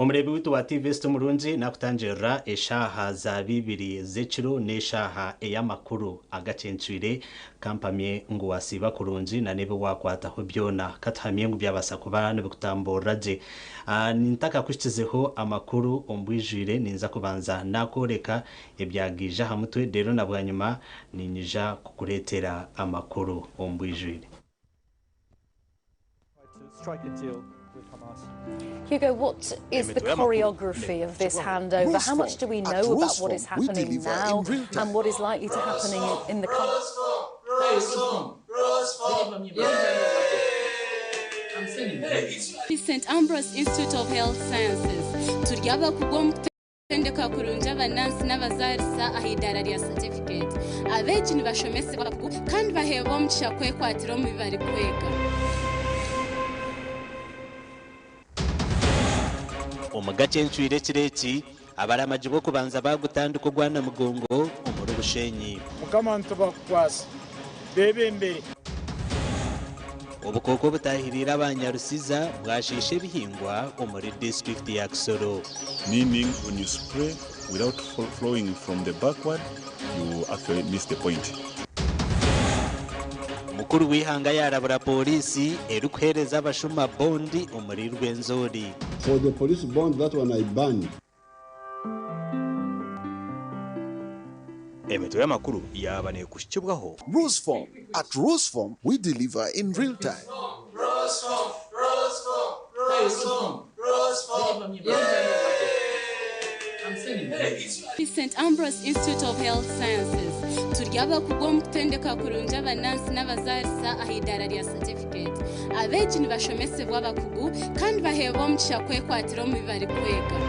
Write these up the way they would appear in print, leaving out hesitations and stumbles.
Omureebi waitu wa TV City omurungi nakutangirira eshaaha za bibiri z'ekiro n'eshaaha ey'amakuru agacencwire. Kampamye ngu wasiiba kurungi na n'ebi wakwataho byona katuhamye ngu byabaasa kuba nibikutamburira gye. Ntakakuhikizeho amakuru omu bwijwire ninza kubanza nakworeka ebyagaija aha mutwe reero na bwanyima niinyija kukureetera amakuru omu bwijwire. Hugo, what is the choreography of this handover? How much do we know about what is happening now and what is likely to happen in the coming? St Ambrose Institute of Health Sciences turi abakugu omu kutendeka kurungi abanansi n'abazaarisa aha idaara rya certificate. Abeegi nibashomesibwa abakugu kandi baheebwa omugisha kwekwatira omu bi barikwega. Omu gacencwire ekiro eki, abaramagi b'okubanza baagutandika ogwa Namugongo omuri Bushenyi. Mukama nitubakukwasa, beebembere. Obukooko obutahiriire aba Nyarusiza bwashiisha ebihingwa omuri disiturikiti ya Kisoro. Meaning when you spray without flowing from the backward, you actually miss the point. Mukuru w'eihanga yaarabura pooriisi erikuheereza abashuma bondi omuri Rwenzori. For the police bond that one I banned. Emitwe y'amakuru yaaba neekuhikibwaho. Rusform. At Rusform, we deliver in real time. St Ambrose Institute of Health Sciences turi abakugu omu kutendeka kurungi abanansi n'abazaarisa aha idaara rya certificate. Abeegi nibashomesibwa abakugu kandi baheebwa omugisha kwekwatira omu bi barikwega.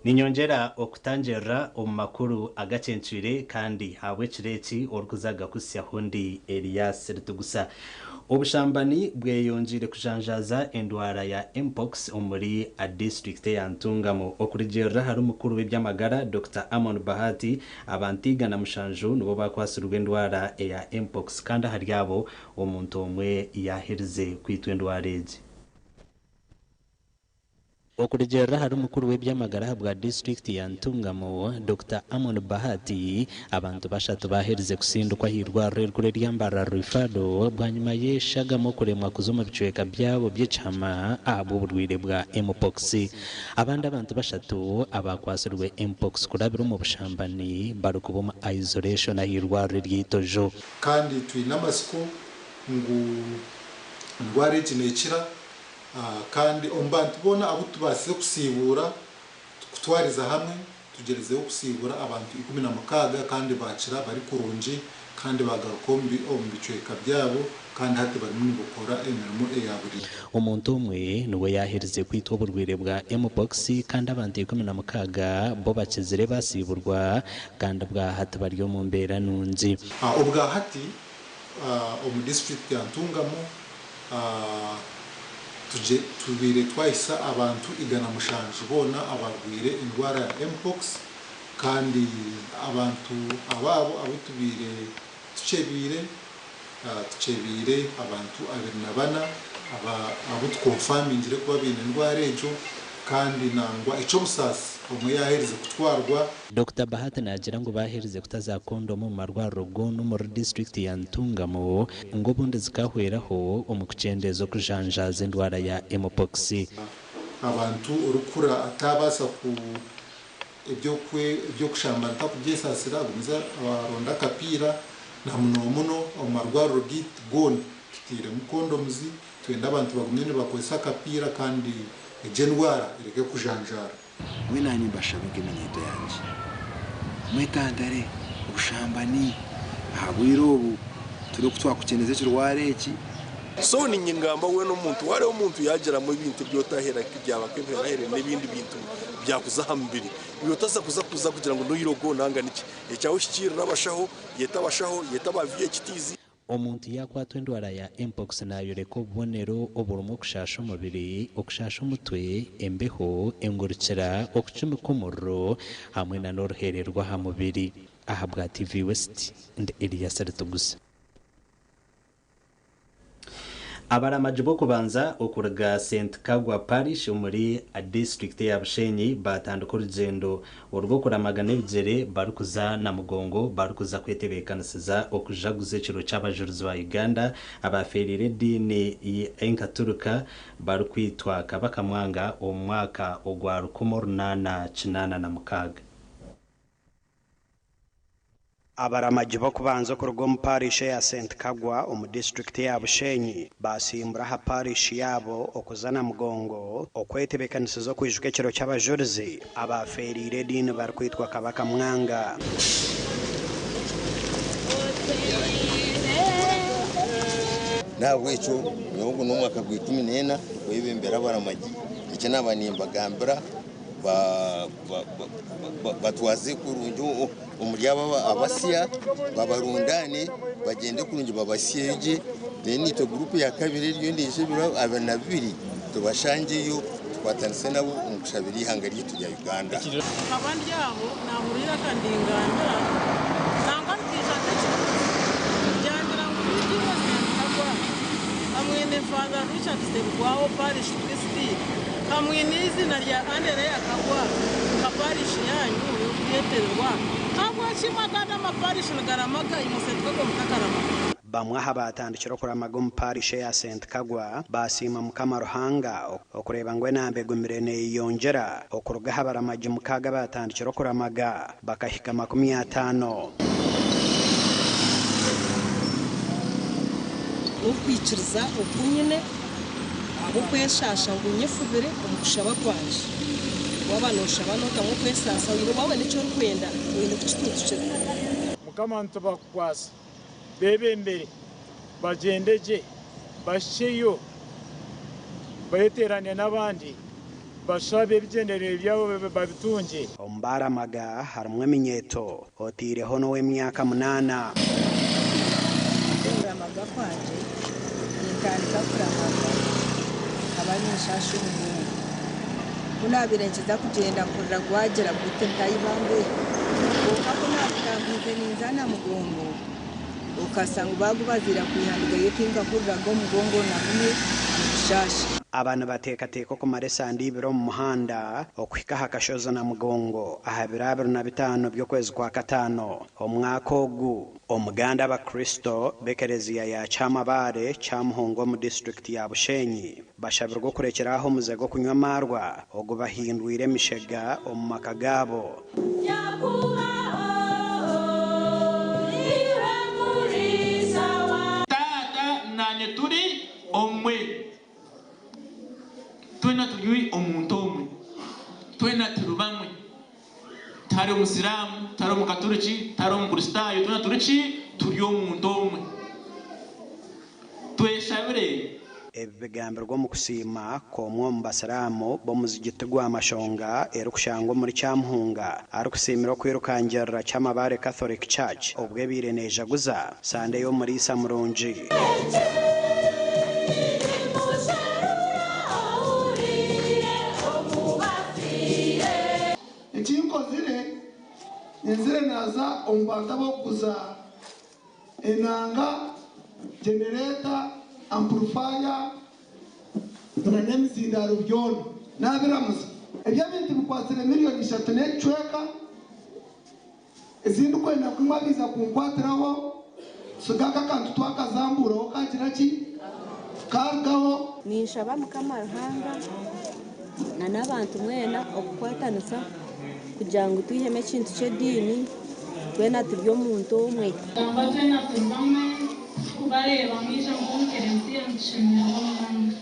Ninyongyera okutangirira omu makuru agacencwire kandi ahabw'ekiro eki orikuza kugakuhitsyaho ndi Elias Ritugusa. Obushambani bweyongyeire kujanjaaza endwara ya Mpox omuri disiturikiti eya Ntungamo. Okurugiirira ahari mukuru w'eby'amagara, Dokita Amon Bahati, abantu 107 nibo bakwatsirwe endwara eya Mpox kandi ahari abo omuntu omwe yaaherize kwitwa endwara egi. Okurugiirira ahari mukuru w'eby'amagara ahabwa disiturikiti ya Ntungamo, Dokita Amon Bahati, abantu bashatu baaherize kusindikwa ah'eirwariro erikuru erya Mbarara Referral bwanyima y'eshagama okuremwa kuza omu bicweka byabo by'ekihama ahabw'oburwaire bwa Mpox. Abandi abantu bashatu abakwatsirwe Mpox kurabira omu bushambani barikuba omu isolation ah'eirwariro ery'eitojo. Kandi twine amatsiko ngu endwara egi neekira kandi omu bantu boona abu tubaasize kusiibuura kutwariza hamwe tugyerizeho kusiibuura abantu 16 kandi baakira bari kurungi kandi baagaruka omu bicweka byabo kandi hati barimu nibakora emirimo eya buriijo. Omuntu omwe niwe yaaherize kwitwa oburwaire bwa Mpox kandi abantu 16 bo bakizire baasiiburwa kandi obwahati bari omu mbeera nungi. Obwahati omu disiturikiti ya Ntungamo tubaire twahisa abantu 107 boona abarwaire endwara ya Mpox kandi abantu abaabo abu tubaire tukyebiire, tukyebiire abantu 24 abu tukonfamingire kuba baine endwara egyo kandi nangwa eky'obusaasi omwe yaaherize kutwarwa. Dokita Bahati naagira ngu baaherize kuta za kondomu omu marwariro goona omuri disiturikiti ya Ntungamo ngu obundi zikahweraho omu kukyendeeza okujanjaaza endwara ya Mpox. Abantu orikukura ataabaasa Eby'okushambana takubyesasira, agumize aronde akapiira, na muno muno omu marwariro gaitu goona tutairemu condoms, twenda abantu bagume nibakozesa akapiira kandi egyo endwara ereke kujanjaara. Mbwenu aha nimbashabe nk'eminyeeto yangye, mwetantare obushambani aha bwire obu turi oku twakukyendeza ekirwara eki. So ninye ngamba weena omuntu wareeba omuntu yagiramu ebintu ebi otahera byaba nk'ebiherahere n'ebindi bintu byakuza aha mubiri iwe otaza kuza kuza kugira ngu n'eirogo nanga niki ekyawe hikiirira abashaho yeta abashaho yeta aba VHTs. Omuntu yaakwatwa endwara ya Mpox naayoreka obubonero oburimu okushaasha omubiri, okushaasha omutwe, embeho, engurukira, okucumika omuriro hamwe na n'oruheererwa aha mubiri. Ahabwa TV West, ndi Elias Ritugusa. Abaramagi b'okubanza okuruga St Kagwa Parish omuri disiturikiti eya Bushenyi baatandika orugyendo orw'okuramaga n'ebigyere barikuza Namugongo barikuza kwetebeekanisiza okujaguza ekiro ky'abajurizi ba Uganda abaafeereire ediini y'enkaturika barikwitwa Kabaka Mwanga omu mwaka ogwa 1886. Abaramagi b'okubanza okuruga omu Parish eya St Kagwa omu disiturikiti eya Bushenyi baasimbura aha Parish yaabo okuza Namugongo okwetebeekanisiza okwijuka ekiro ky'abajurizi abaafeereire ediini barikwitwa Kabaka Mwanga. N'ahabw'ekyo nyowe ogu n'omwaka gwa 14 ndikwebembera abaramagi. Eki naaba nimbagambira batwaze kurungi omuri abo abasya babarundaane bagyende kurungi babasyeyo gye then itwe guruupu ya kabiri eriyo neija ebiro 22 tubashangyeyo tukwatanise nabo omu kushabira eihanga ryaitu rya Uganda. Nkaba ndi aho naahurira eiraka nindingambira, nangwa rikaija nk'ekiguzi, ryangira ngu Beitu iwe Ssentabwa, hamwe Father Richard Ssebugwawo Parish Priest, hamwe n'eiziina rya Andereya Kagwa nka parish yaanyu y'okubyetererwa, ahabwaki imwe agandi amaparish nigaramaga imwe Ssentabwa mutakaramaga? Bamwe aha baatandikire okuramaga omu parish eya Saint Kagwa baasiima Mukama Ruhanga okureeba ngu enamba egumire neyeyongyera okuruga aha baramagi mukaaga abaatandikire okuramaga bakahika 50. N'okwikiriza oku nyine ahabw'okweshaasha ngu nyefubire omu kushaba kwangye. Waaba nooshaba nootamu okwesaasa, oine waaba n'eki orikwenda oine kukituntukira. Mukama nitubakukwasa, beebembere, bagyende gye, bahikyeyo, beeteerane n'abandi, bashabe ebigyendererwa byabo babitungye. Omu baaramaga harimu eminyeeto, otaireho n'ow'emyaka munaana. Okuramaga kwangye, nintandika kuramaga nkaba ninshaasha omugongo. Ku naabaire nkiza kugyenda mpurira gwagira guti ntayibambe. Kwonka ku naagutambiize ninza Namugongo, okashusha ngu baagubaziira kwiha ndugayo tinkahuriraga omugongo na gumwe nigushaasha. Aba nibateekateeka okumara esande ibiri omu muhanda okuhika aha kashozi Namugongo aha biro 25 by'okwezi kwa Kataano omwaka ogu. Omuganda Abakristo b'ekereziya ya Kyamabaare, Kyamuhunga omu disiturikiti ya Bushenyi bashabirwe okurekyera aho omuze gw'okunywa amaarwa ogubahindwire emishega omu maka gaabo. Taata naanye turi omwe. Twena turi omuntu omwe. Twena turi bamwe. Tihariho Musiraamu, tihariho Mukaturiki, tihariho Mukristaayo, twena turi ki? Turi omuntu omwe. Tweshabire. Ebi bigambirwe omu kusiima kw'omwe omu Basiraamu b'omuzigiti gwa Mashonga erikushangwa omuri Kyamuhunga arikusiimira okwirukangirira Kyamabare Catholic Church obwo ebaire nejaguza Sande y'Omuriisa Murungi. Eki nkozire, nyenzire naaza omu bantu abarikuguza enanga, genereeta, ampurifaya n'emizindaaro byona naabiramuza. Ebi ebintu bikwatsire miriyoni ishatu n'ekicweka ezi ndikwenda ngu imwe abaija kunkwatiraho tusiga aka akantu twakazambuuraho kaagira ki? Kaarugaho. Ninshaba Mukama Ruhanga na n'abantu mwena okukwatanisa Kugira ngu twihemu ekintu ky'ediini, twena turi omuntu omwe. Gamba twena turi bamwe, kubareeba mwija omu kereziya nitushemererwa munonga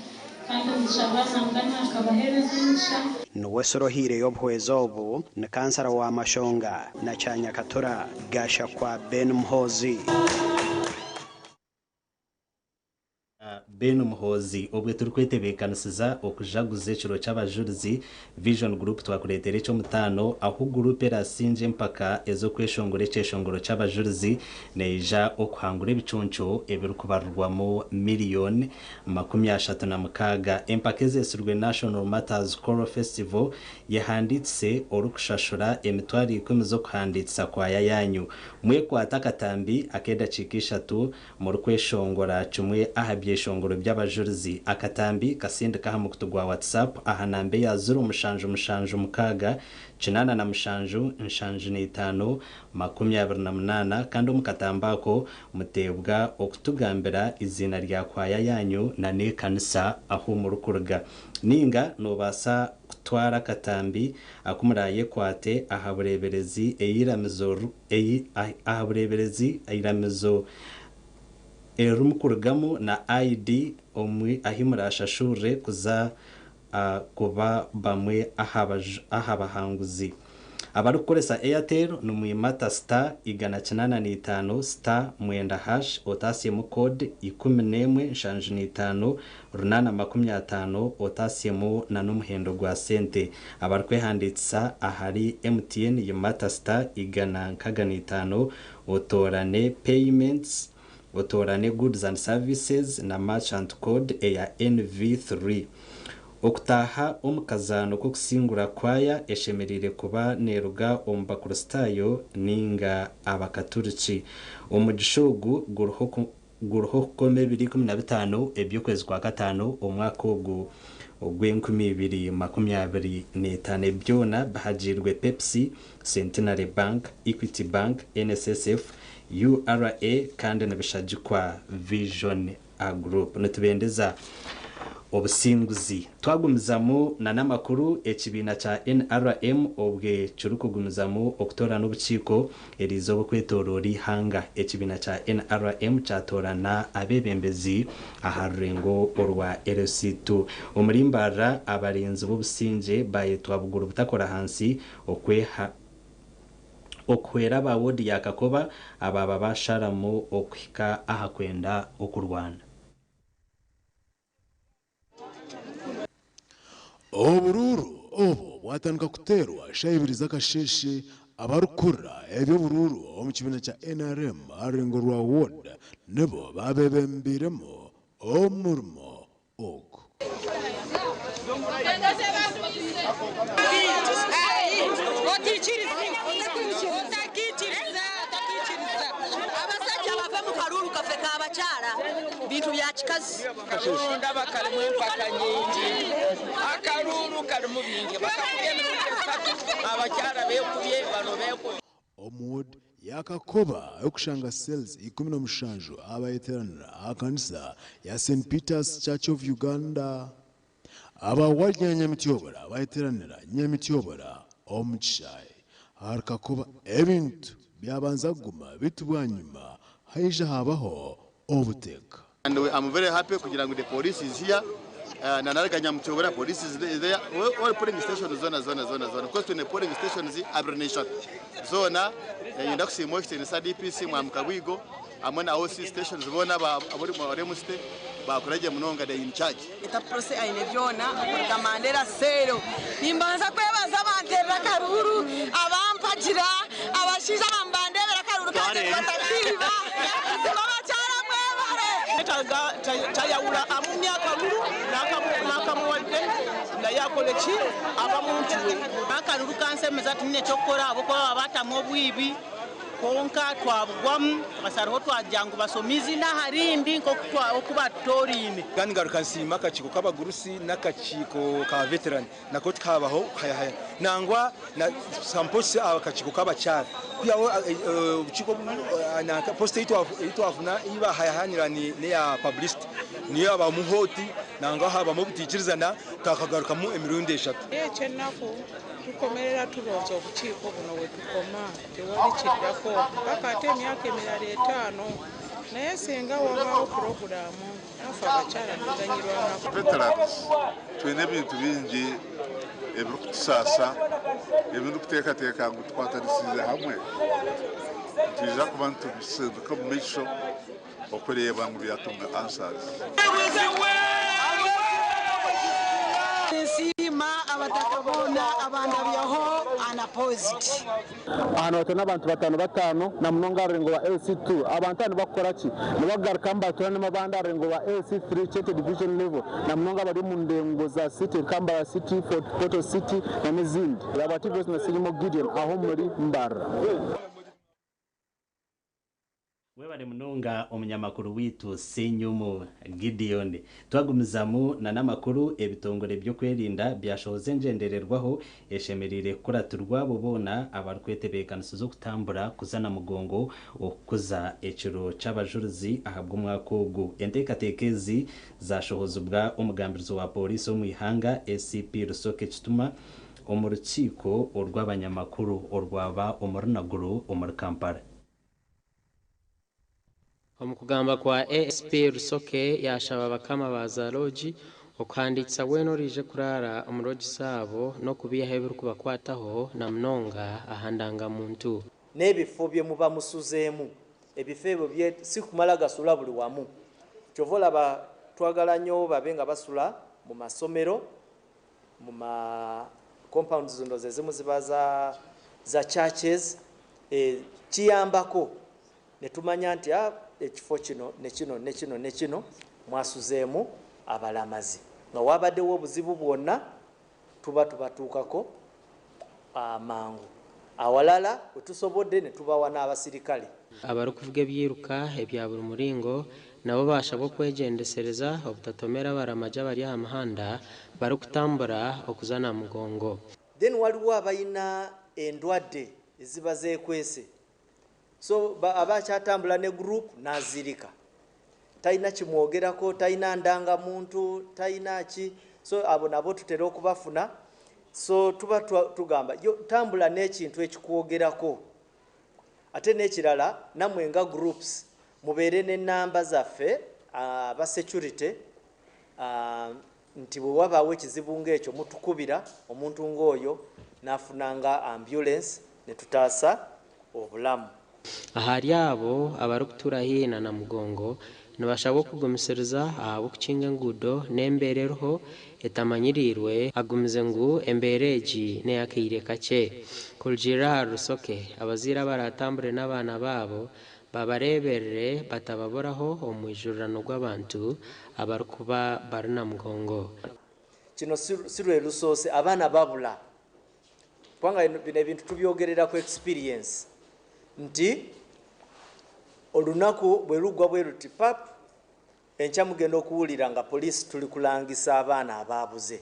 kandi nitushaba Ruhanga nakabaheereza emigisha. Niwe sorohiire y'obuhwezi obu ni kansara wa Mashonga na Kyanyakatura, Gashakwa Ben Muhoozi. Ben Muhoozi obwe turikwetebeekanisiza okujaguza ekiro ky'abajurizi, Vision Group twakureetera eky'omutaano ahu guruupu erasingye empaka ez'okweshongora ekyeshongoro ky'abajurizi neija okuhangura ebiconco ebirikubarirwamu miriyoni 36. Empaka ezeetsirwe National Martyrs Choral Festival yehandiikise orikushashura 10,000 z'okuhandiikisa kwaya yaanyu. Mwekwate akatambi ak'edakiika ishatu murikweshongora kimwe aha byeshongoro by'abajurizi. Akatambi kasindike aha mukutu gwa WhatsApp aha namba eya ziro mushanju mushanju mukaaga kinaana na mushanju nshanju na itaano 28 kandi omu katambi ako muteebwa okutugambira eiziina rya kwaya yaanyu na n'ekanisa ahu murikuruga. Ninga noobaasa kutwara akatambi aku muraayekwate aha bureeberezi eiramizo aha bureeberezi eiramizo eririmukurugamu na ID omu ahi muraashashurire kuza kuba bamwe aha bahanguzi. Abarikukoresa Airtel nimwimata star 185 star mwenda hash otasyemu code 11 75 8 50 otasyemu na n'omuhendo gwa sente. Abarikwehandiikisa ahari MTN yimata star 165 otoorane payments otoorane goods and services na merchant code eya NV3. Okutaaha omu kazaano k'okusingura kwaya eshemereire kuba neeruga omu Bakristaayo ninga Abakaturiki. Omugisha ogu guriho guriho okukoma ebiro 15 eby'okwezi kwa kataano omwaka ogu ogw'enkumi ibiri makumi abiri n'etaano. Ebi byona bihagiirwe Pepsi, Centenary Bank, Equity Bank, NSSF, URA kandi nibishagikwa Vision Group. Nitubendeza obusinguzi. Twagumizamu na n'amakuru, ekibiina kya NRM obwe kirikugumizamu okutoorana obukiiko eriizooba okwetoroora eihanga, ekibiina kya NRM kyatoorana abeebembezi aha rurengo orwa LC2. Omuri Mbarara, abarinzi b'obusingye bayetwa buguru butakora ahansi okweha okuhwera aba woodi ya Kakoba abaaba basharamu okuhika aha kwenda okurwana. Oburuuru obu bwatandika kuteerwa shaaha ibiri z'akasheeshe abarikukurira eby'oburuuru omu kibiina kya NRM aha rurengo rwa ward nibo baabebembeiremu omurimo ogu. Abasajja bave mu karuuru kaffe ka bakyala, bintu bya kikazi. Akaruuru ndaba karimu empaka nyingi, akaruuru karimu bingi, bakakubye emirundi esatu, abakyala bekubye, bano bekubye. Omu ward ya Kakoba erikushanga cells 17 abayeteranira aha kanisa ya St Peter's Church of Uganda. Aba ward ya Nyamityobora bayeteranira Nyamityobora omu kishaayi ahari Kakoba. Ebintu byabanza kuguma beitu bwanyima haija habaho obuteeka. And I'm very happy kugira ngu the police is here. Na naraga Nyamutyobora police is there. All polling stations zona zona zona zona. Because twine polling stations abiri n'ishatu. Zona niinyenda kusiima ow'ekitiinisa DPC Mwami Kabwigo hamwe na OC stations boona abari omu city baakora gye munonga they in charge. Eta Prossy Ainebyona okuruga Mandera Cell. Nimbanza kwebaza abanterera akaruuru, abampagira, abashaija abambandeebera akaruuru kangye ngu batakiiba. Buzima abakyara mwebare! Tayawula amumye akalulu n'akamuwadde naye akole ki aba muntu we. Akalulu kansemeza tinyine eky'okukora ahabw'okuba baba batamu obwibi kwonka twabugwamu basaraho twagira ngu basome eiziina aha rindi nk'oku oku batutooriine. Kandi ngaruka nsiima akakiiko k'abagurusi n'akakiiko ka veteran nako tikabaho kuhayahaya nangwa na some posts akakiiko k'abakyara kwihaho obukiiko nanka post ei twafuna ei bahayahanira n'eya publicity niyo yabamu hot nangwa habamu obutaikirizana twakagarukamu emirundi eshatu. Eky'enaku Tukomerera tulonze obukiiko buno we tukoma, tewali kiddako paka ate emyaka emirala 5. Naye singa wabaawo pulogulaamu naffe abakyala tuganyulwanako. Veterans twine ebintu bingi ebirikutusaasa, ebirikuteekateeka ngu tukwatanisize hamwe nitwija kuba nitubisindika omu maisho okureeba ngu byatunga answers. Nsiima abataka boona abandabyaho unopposed. Aha nibatora abantu batano batano na munonga aha rurengo rwa LC2. Abantu aba nibakukora ki? Nibagarukamu batora n'abandi aha rurengo rwa LC3 Kyente Division level na munonga abari omu ndengo za city nka Mbarara City, Fort Portal City na n'ezindi. Aba TVS na Sirimo Gideon aho omuri Mbarara. Webare munonga omunyamakuru waitu Senyumu Gideon. Twagumizamu na n'amakuru, ebitongore by'okwerinda byashohoza engyendererwaho eshemereire kukuratirwa abo boona abarikwetebeekanisiza okutambura kuza Namugongo okukuza ekiro ky'abajurizi ahabw'omwaka ogu. Enteekateeka ezi zashohozibwa omugambirizi wa pooriisi omu ihanga ACP Rusoke Kituma omu rukiiko orw'abanyamakuru orwaba omuri Naguru omuri Kampala. Omu kugamba kwa ASP Rusoke yashaba abakama ba za loogi okuhandiikisa weena oriije kuraara omu loogi zaabo n'okubiihaho ebirikubakwataho na munonga aha ndangamuntu. N'ebifo bye muba musuzeemu, ebifo ebyo bye si kumala gasula buli wamu. Kyova olaba twagala nnyo babe nga basula mu masomero, mu ma compounds ndowooza ezimu ziba za, za churches, eh, kiyambako ne tumanya nti ah, ekifo kino ne kino ne kino ne kino mwasuzeemu abalamazi. Nga wabaddewo obuzibu bwonna tuba tubatuukako amangu. Awalala we tusobodde ne tubawa n'abasirikale. Abarikuvuga ebyiruka ebya buri muringo nabo bashabwa okwegyendesereza obutatomera abaramagi abari aha muhanda barikutambura okuza Namugongo. Then waliwo abalina endwadde eziba zeekwese, so aba akyatambula ne group n'azirika, talina kimwogerako, talina ndangamuntu, talina ki, so abo nabo tutera okubafuna. So tuba tugamba yo tambula n'ekintu ekikwogerako. Ate n'ekirala nammwe nga groups mubeere n'ennamba zaffe aba security, nti bwe wabaawo ekizibu ng'ekyo mutukubira omuntu ng'oyo n'afuna nga ambulance ne tutaasa obulamu. Ahari abo abarikutuura haihi na Namugongo nibashabwa okugumisiriza ahabw'okukinga enguudo n'embeera eriho etamanyiriirwe, agumize ngu embeera egi n'ey'akaire kakye. Kurugiirira ahari Rusoke, abazaire abaratambure n'abaana baabo babareeberere batababuraho omu mwijurirano gw'abantu abarikuba bari Namugongo. Kino si lwe lusoose abaana babula, kubanga bino ebintu tubyogerera ku experience nti olunaku bwe luggwa bwe luti pap, enkya mugenda okuwulira nga poliisi tuli kulangisa abaana abaabuze.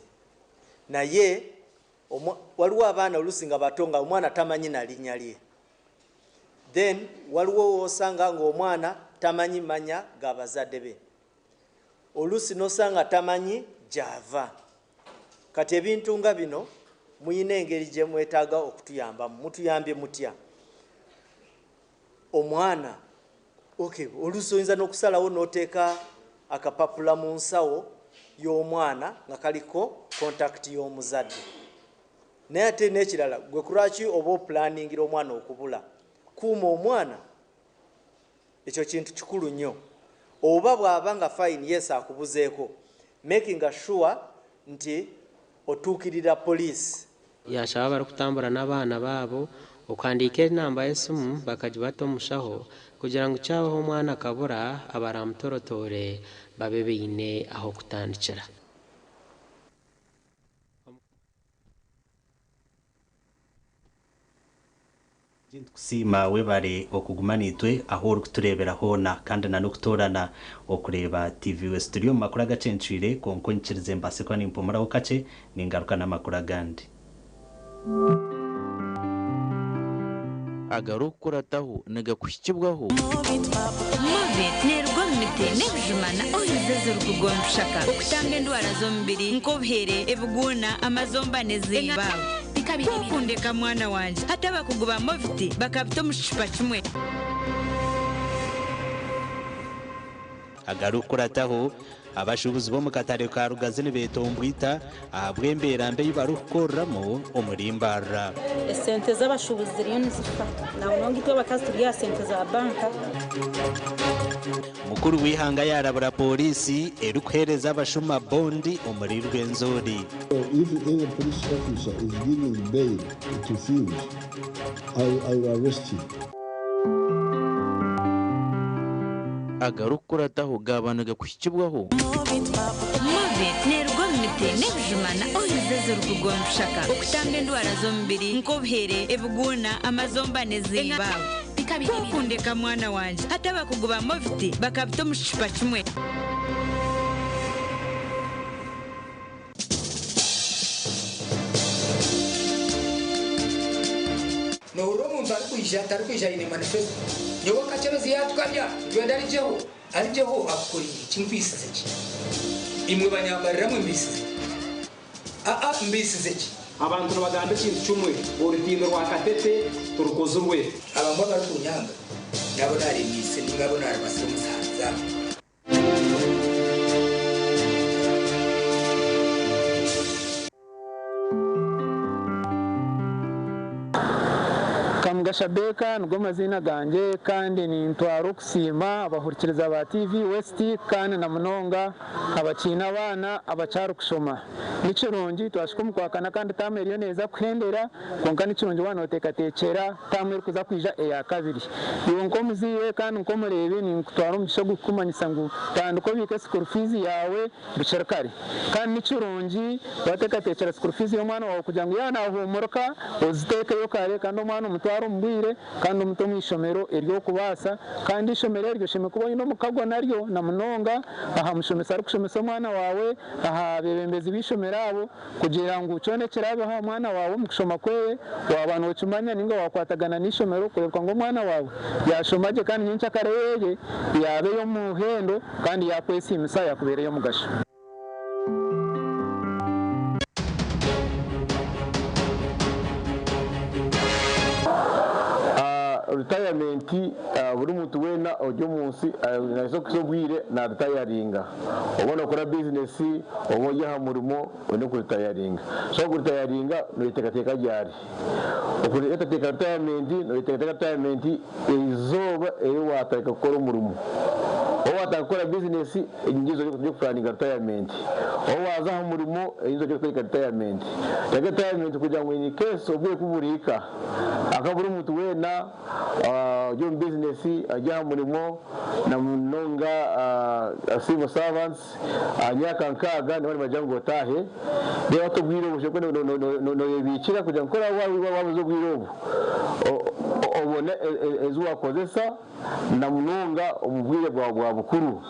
Naye waliwo abaana oluusi nga bato nga omwana tamanyi na linnya lye, then waliwo w'osanga ng'omwana tamanyi manya ga bazadde be, oluusi n'osanga tamanyi gy'ava. Kati ebintu nga bino muyina engeri gye mwetaaga okutuyambamu. Mutuyambye mutya? Omwana okay, oluusi oyinza n'okusalawo n'oteeka akapapula mu nsawo y'omwana nga kaliko contact y'omuzadde. Naye ate n'ekirala, gwe kulwaki oba opulaningira omwana okubula? Kuuma omwana, ekyo kintu kikulu nnyo. Oba bw'aba nga fine, yes, akubuzeeko, making sure nti otuukirira poliisi. Yashaba abarikutambura n'abaana baabo okuhandiika enamba y'esimu bakagibata omu mushaho kugira ngu kyabaho omwana akabura abaramutorotore babe baine aho kutandikira. Nitukusiima webare okuguma naitwe ahu orikutureebera hoona kandi na n'okutoorana okureeba TV West. Turi omu makuru agacencwire, kwonka onyikirize mbaase kuba nimpumuraho kakye ningaruka n'amakuru agandi. Agarikukurataho nigakuhikibwaho. Movit neeruga omu miti n'ebijuma na oils ezirikuruga omu bishaka okutanga endwara z'omubiri nk'obuhere, ebiguuna, amazomba n'eziiba. Kwokundeka mwana wangye hati abakugu ba Movit bakabita omu kicupa kimwe. Agarikukurataho, abashuubuzi b'omu katare ka Rugazi nibeetombwita ahabw'embeera mbi ei barikukoreramu omuri Mbarara. Esente z'abashuubuzi ziriyo nizifa na munonga itwe abakazi turi aha sente za banka. Mukuru w'eihanga yaarabura pooriisi erikuheereza abashuma bondi omuri Rwenzori. If any police officer is giving bail to thieves, I, I will arrest him. Agarikukurataho gaaba nigakuhikibwaho. Movit neeruga omu miti n'ebijuma na oils ezirikuruga omu bishaka okutamba endwara z'omubiri nk'obuhere, ebiguuna, amazomba n'ezindi. Kwokundeka mwana wangye hati abakugu ba Movit bakabita omu kicupa kimwe. Nohurira omuntu arikwija tarikwija aine manifesto. Nyowe Kakyebezi yaatukamya nitwenda arigyeho, arigyeho akukoriire ki nkwisize ki? Imwe banyambarira mwe mbaisize ki? Aa mbaisize ki? Abantu nibagamba ekintu kimwe, Orutindo rwa Katete tirukozirwe. Abamwe abarikunyanga n'abu naaremiise nainga abu naaribasire omu saha zaabo. Kamugasha Baker nigo maziina gangye kandi nintwara okusiima abahurikiriza ba TV West kandi na munonga abakiine abaana abakyari kushoma. Nikirungi twahika omu kwakana kandi taamu eriyo neeza kuhendera kwonka nikirungi waaba noteekateekyera taamu erikuza kwija eyakabiri. Iwe nk'omuzaire kandi nk'omureebi ninkutwara omugisha ogu kukumanyisa ngu tandika obiike school fees yaawe bukiri kare. Kandi ni kirungi wateekateekyera school fees y'omwana waawe kugira ngu yaaba naahuumurika oziteekeyo kare kandi omwana omutware omu bwire kandi omute omu ishomero ery'okubaasa. Kandi eishomero eryo oshemereire kuba oine omukago naryo na munonga aha mushomesa arikushomesa omwana waawe, aha beebembezi b'eishomero abo kugira ngu kyona ekiraabeho aha mwana waawe omu kushoma kwe waaba nookimanya nainga waakwatagana n'eishomero kureebeka ngu omwana waawe yaashoma gye kandi nyenkyakare ye yaaba ey'omuhendo kandi yaakwesiimisa yaakubeera ey'omugasho. Retirement buri muntu weena ori omu nsi naabaasa kuhitsya obwire na ritayaringa. Oba nookora bizinesi oba ori aha murimo oine kuritayaringa. So okuritayaringa nooyeteekateeka ryari? Okuteekateeka ritayamenti nooyeteekateeka ritayamenti eizooba eri waatandika kukora omurimo. Obu waatandika kukora bizinesi eri niryo eizooba ry'okupuraninga ritayamenti. Obu waaza aha murimo eri niryo eizooba ry'okutandika ritayamenti. Teekateeka ritayamenti kugira ngu in case obwire ku burihika, ahakuba buri muntu weena ori omu bizinesi, ari aha murimo na munonga civil servants, aha myaka nkaaga nibaba nibagira ngu otaahe, reero hati obwire obu oshemereire kuba nooyebiikira kugira ngu ku oraabe waabuza obwire obu, obone ezi waakozesa na munonga omu bwire bwawe bwa bukuru.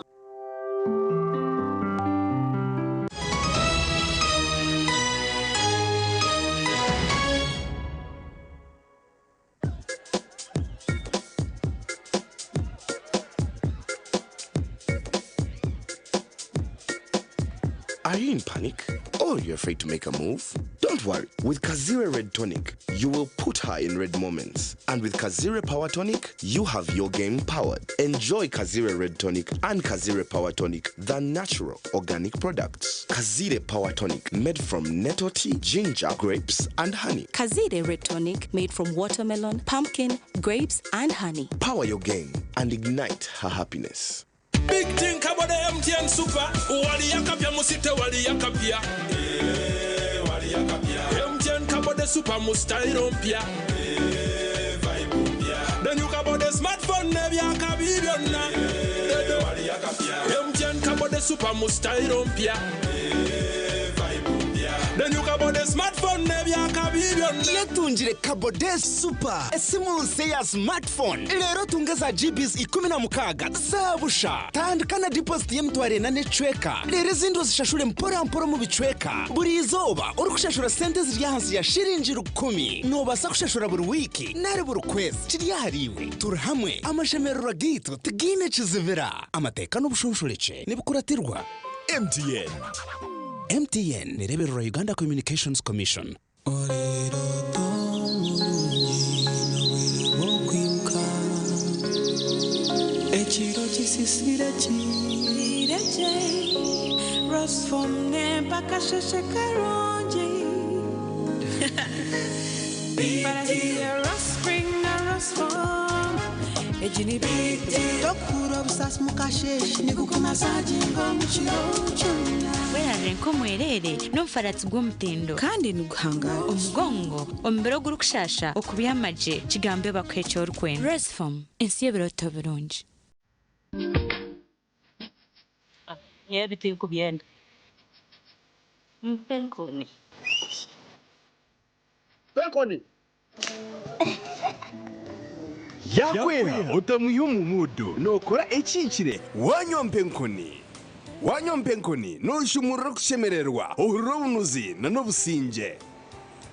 Are you in panic? Or you're afraid to make a move? Don't worry. With Kazire Red Tonic, you will put her in red moments. And with Kazire Power Tonic, you have your game powered. Enjoy Kazire Red Tonic and Kazire Power Tonic, the natural organic products. Kazire Power Tonic, made from nettle tea, ginger, grapes, and honey. Kazire Red Tonic made from watermelon, pumpkin, grapes, and honey. Power your game and ignite her happiness. Big thing about the MTN Super. Wali yakapya musite wali yakapya. Eh, wali yakapya. MTN kabode super mu style mpya. Eh, vibe mpya. Then you kabode smartphone nebyakabi byonna. Eh, wali yakapya. MTN kabode super mu style mpya. Eh, vibe mpya. Then you kabode smartphone nebyakabi byonna. Yetungire Kabode Super, esimu nsi ya smartphone. Leero tunge za GBs 16 za busha. Tandika na deposit y'emitwaro ena n'ekicweka. Reero ezindi ozishashure mpora mpora omu bicweka. Buri izooba orikushashura sente ziri ahansi ya shiringi 1,000. Noobaasa kushashura buri wiiki nari buri kwezi. Kiri ahariiwe. Turi hamwe. Amashemererwa gaitu tigaine kizibira. Amateeka n'obushonshorekye nibikuratirwa. MTN. MTN nereebererwa Uganda Communications Commission. Ekiro kisisire kiregye Rosfom nempaka sheshe karungi Rospring na Rosfom Egi ni biti Tokura obusasi mukasheshe nigukumasaginga omu kiro kyona Werarire nk'omwereere n'omufaratsi gw'omutindo. Kandi niguhangara. Omugongo, omubiri ogurikushasha, okubyama gye, kigambe bakuhe eki orikwenda. Rosefom, ensi y'ebirooto birungi. Nyowe ebi tinkubyenda. Mpa enkoni. Mpa enkoni. Yakwera otamwiha omu muudu nookora ekihikire wanywa mpa enkoni. Wanywa mpa enkoni nooshumurura okushemererwa, ohurira obunuzi na n'obusingye.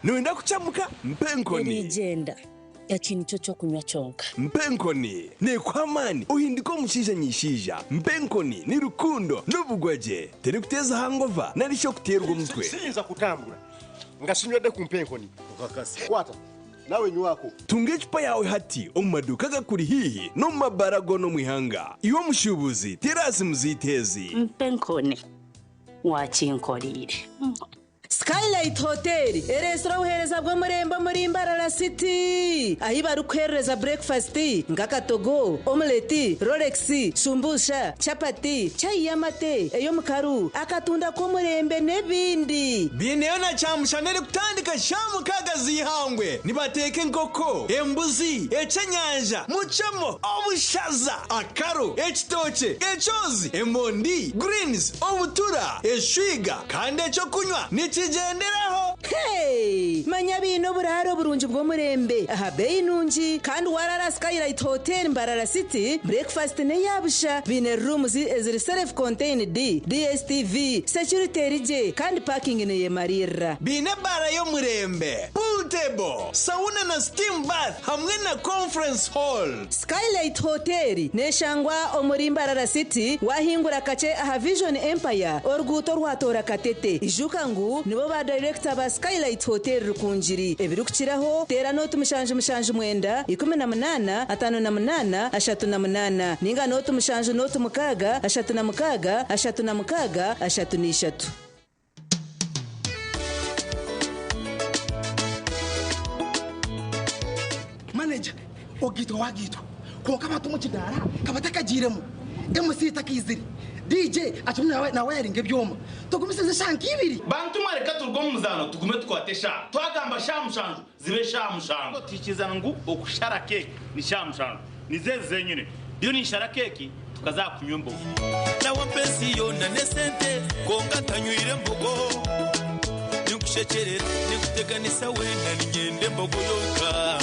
Nooyenda kukyamuka? Mpa enkoni. Eriigyenda, eki nikyo ky'okunywa kyonka. Mpa enkoni neekuha amaani ohindike omushaija nyishaija. Mpa enkoni ni rukundo n'obugwagye. Terikuteeza hangova nari shi okuteerwa omutwe. Siyinza kutambura nga sinywedde ku mpa enkoni. Kwata nawe nywako. Tunga ecupa yaawe hati omu maduuka agakuri haihi n'omu mabaara goona omu ihanga. Iwe omushuubuzi, teera aha simu zaitu ezi. Mpa enkoni, waakinkoreire. Skylight Hotel ereetsire obuheereza bw'omurembe omuri Mbarara City ahi barikuheerereza burekifasiti nk'akatogo, omuleti, rolex, shumbusha, chapati, chai y'amate, ey'omukaru, akatunda k'omurembe n'ebindi. Biineyo na kyamushana erikutandika shaaha mukaaga z'eihangwe. Nibateeka enkoko, embuzi, ekyenyanja, mucemo, obushaza, akaro, ekitookye, ekyozi, emondi, greens, obutura, eshwiga kandi ekyokunywa nikigyenderaho. Hey! Manya baine oburaaro burungi bw'omurembe aha beeyi nungi kandi waraara Skylight Hotel Mbarara City, breakfast n'eya busha. Baine rooms eziri self contained, DSTV, security eri gye kandi parking neyemariirira. Baine ebaara y'omurembe, pool table, sauna na steam bath hamwe na conference hall. Skylight Hotel neshangwa omuri Mbarara City wahingura kakye aha Vision Empire oruguuto orwatoora Katete. Ijuka ngu nibo ba dayirekita ba Skylight Hotel Rukungiri. Ebirikukiraho teera nooti 779 18 58 38 ninga nooti 7 nooti 6 36 36 33. Manager, ogaitwa wagaitwa kwonka abantu omu kidaara ka batakagiiremu, MC takaizire, DJ akirimu nawayaringa ebyoma. Tugumisirize eshaaha nk'ibiri. Bantu mwe reka turuge omu muzaano tugume tukwate eshaaha. Twagamba shaaha mushanju zibe shaaha mushanju. Tuhikirizana ngu okushara keeki ni shaaha mushanju. Nizo ezi zenyine. Ndiyo ninshara keeki tukaza aha kunywa embogo. Nawe ampa ensi yoona n'esente kwonka ntanywire mbogo. Ninkushekyerera, ninkuteganisa weena niinyenda embogo yonka.